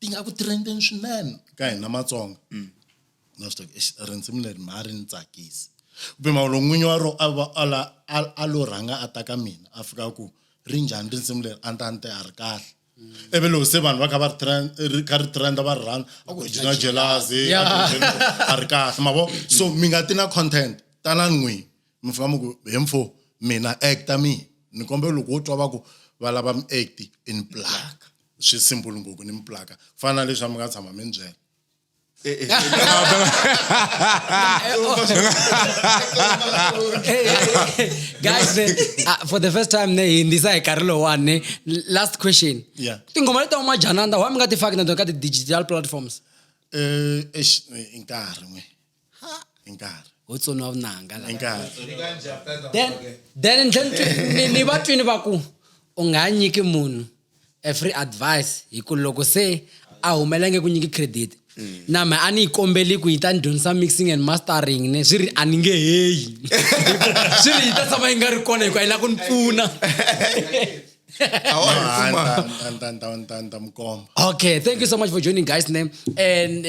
ti nga ku trendeni swinene ka hina Matsonga na swi tiva rinsimu leri ma ri ni tsakisi ku pima loko n'winyi wa ro a va a lo rhanga a ta ka mina a fika ku ri njhani rinsimu leri a ni ta ni te a ri kahle ivi loko se vanhu va kha va ri trend ri kha ri trenda va ri rhandza a ku hi na jealousy a ri kahle ma vo so mi nga ti na content tanani n'wi mi fika mi ku he mfo mina actor mi ni kombela loko wo twa va ku va lava mi act i ni plaka swi simple ngopfu ni mi plaka fana na leswi a mi nga tshama mi ni byela. Hey, guys, for the first time ne hi hindzisa hi nkarhi lowuwani ne last question. Yeah. Tinghoma leti ta Majananda why mi nga ti faki na tona ka ti-digital platforms? Eish, i nkarhi n'we. I nkarhi. Ho tsoniwa vunanga la. I nkarhi. Then ni va twini va ku u nga nyiki munhu a free advice hi ku loko se a humelange ku nyiki credit. Na me a ni yi kombeli ku yi ta ni dyondzisa mixing and mastering ne swi ri a ni nge heyi. Swi ri yi ta tshama yi nga ri kona hikuva yi lava ku ni pfuna. Okay, thank you so much for joining guys ne. And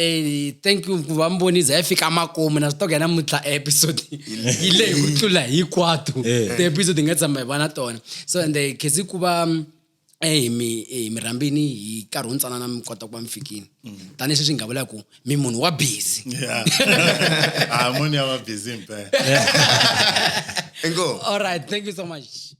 thank you ku va mi vonisa hi fika makumu na swi tiva ku namuntlha episode yi lehe ku tlula hinkwato. The episode hi nga tshama hi va na tona. So and khesi ku va Eh, hi mi eh, hi mi rhambini hi nkarhi wo ntsanana mi kota ku va mi fikini tanihi sweswi hi nga vula ku mi munhu wa busy Yeah. Ah, munhu ya va busy impela. Inkomu. All right, thank you so much.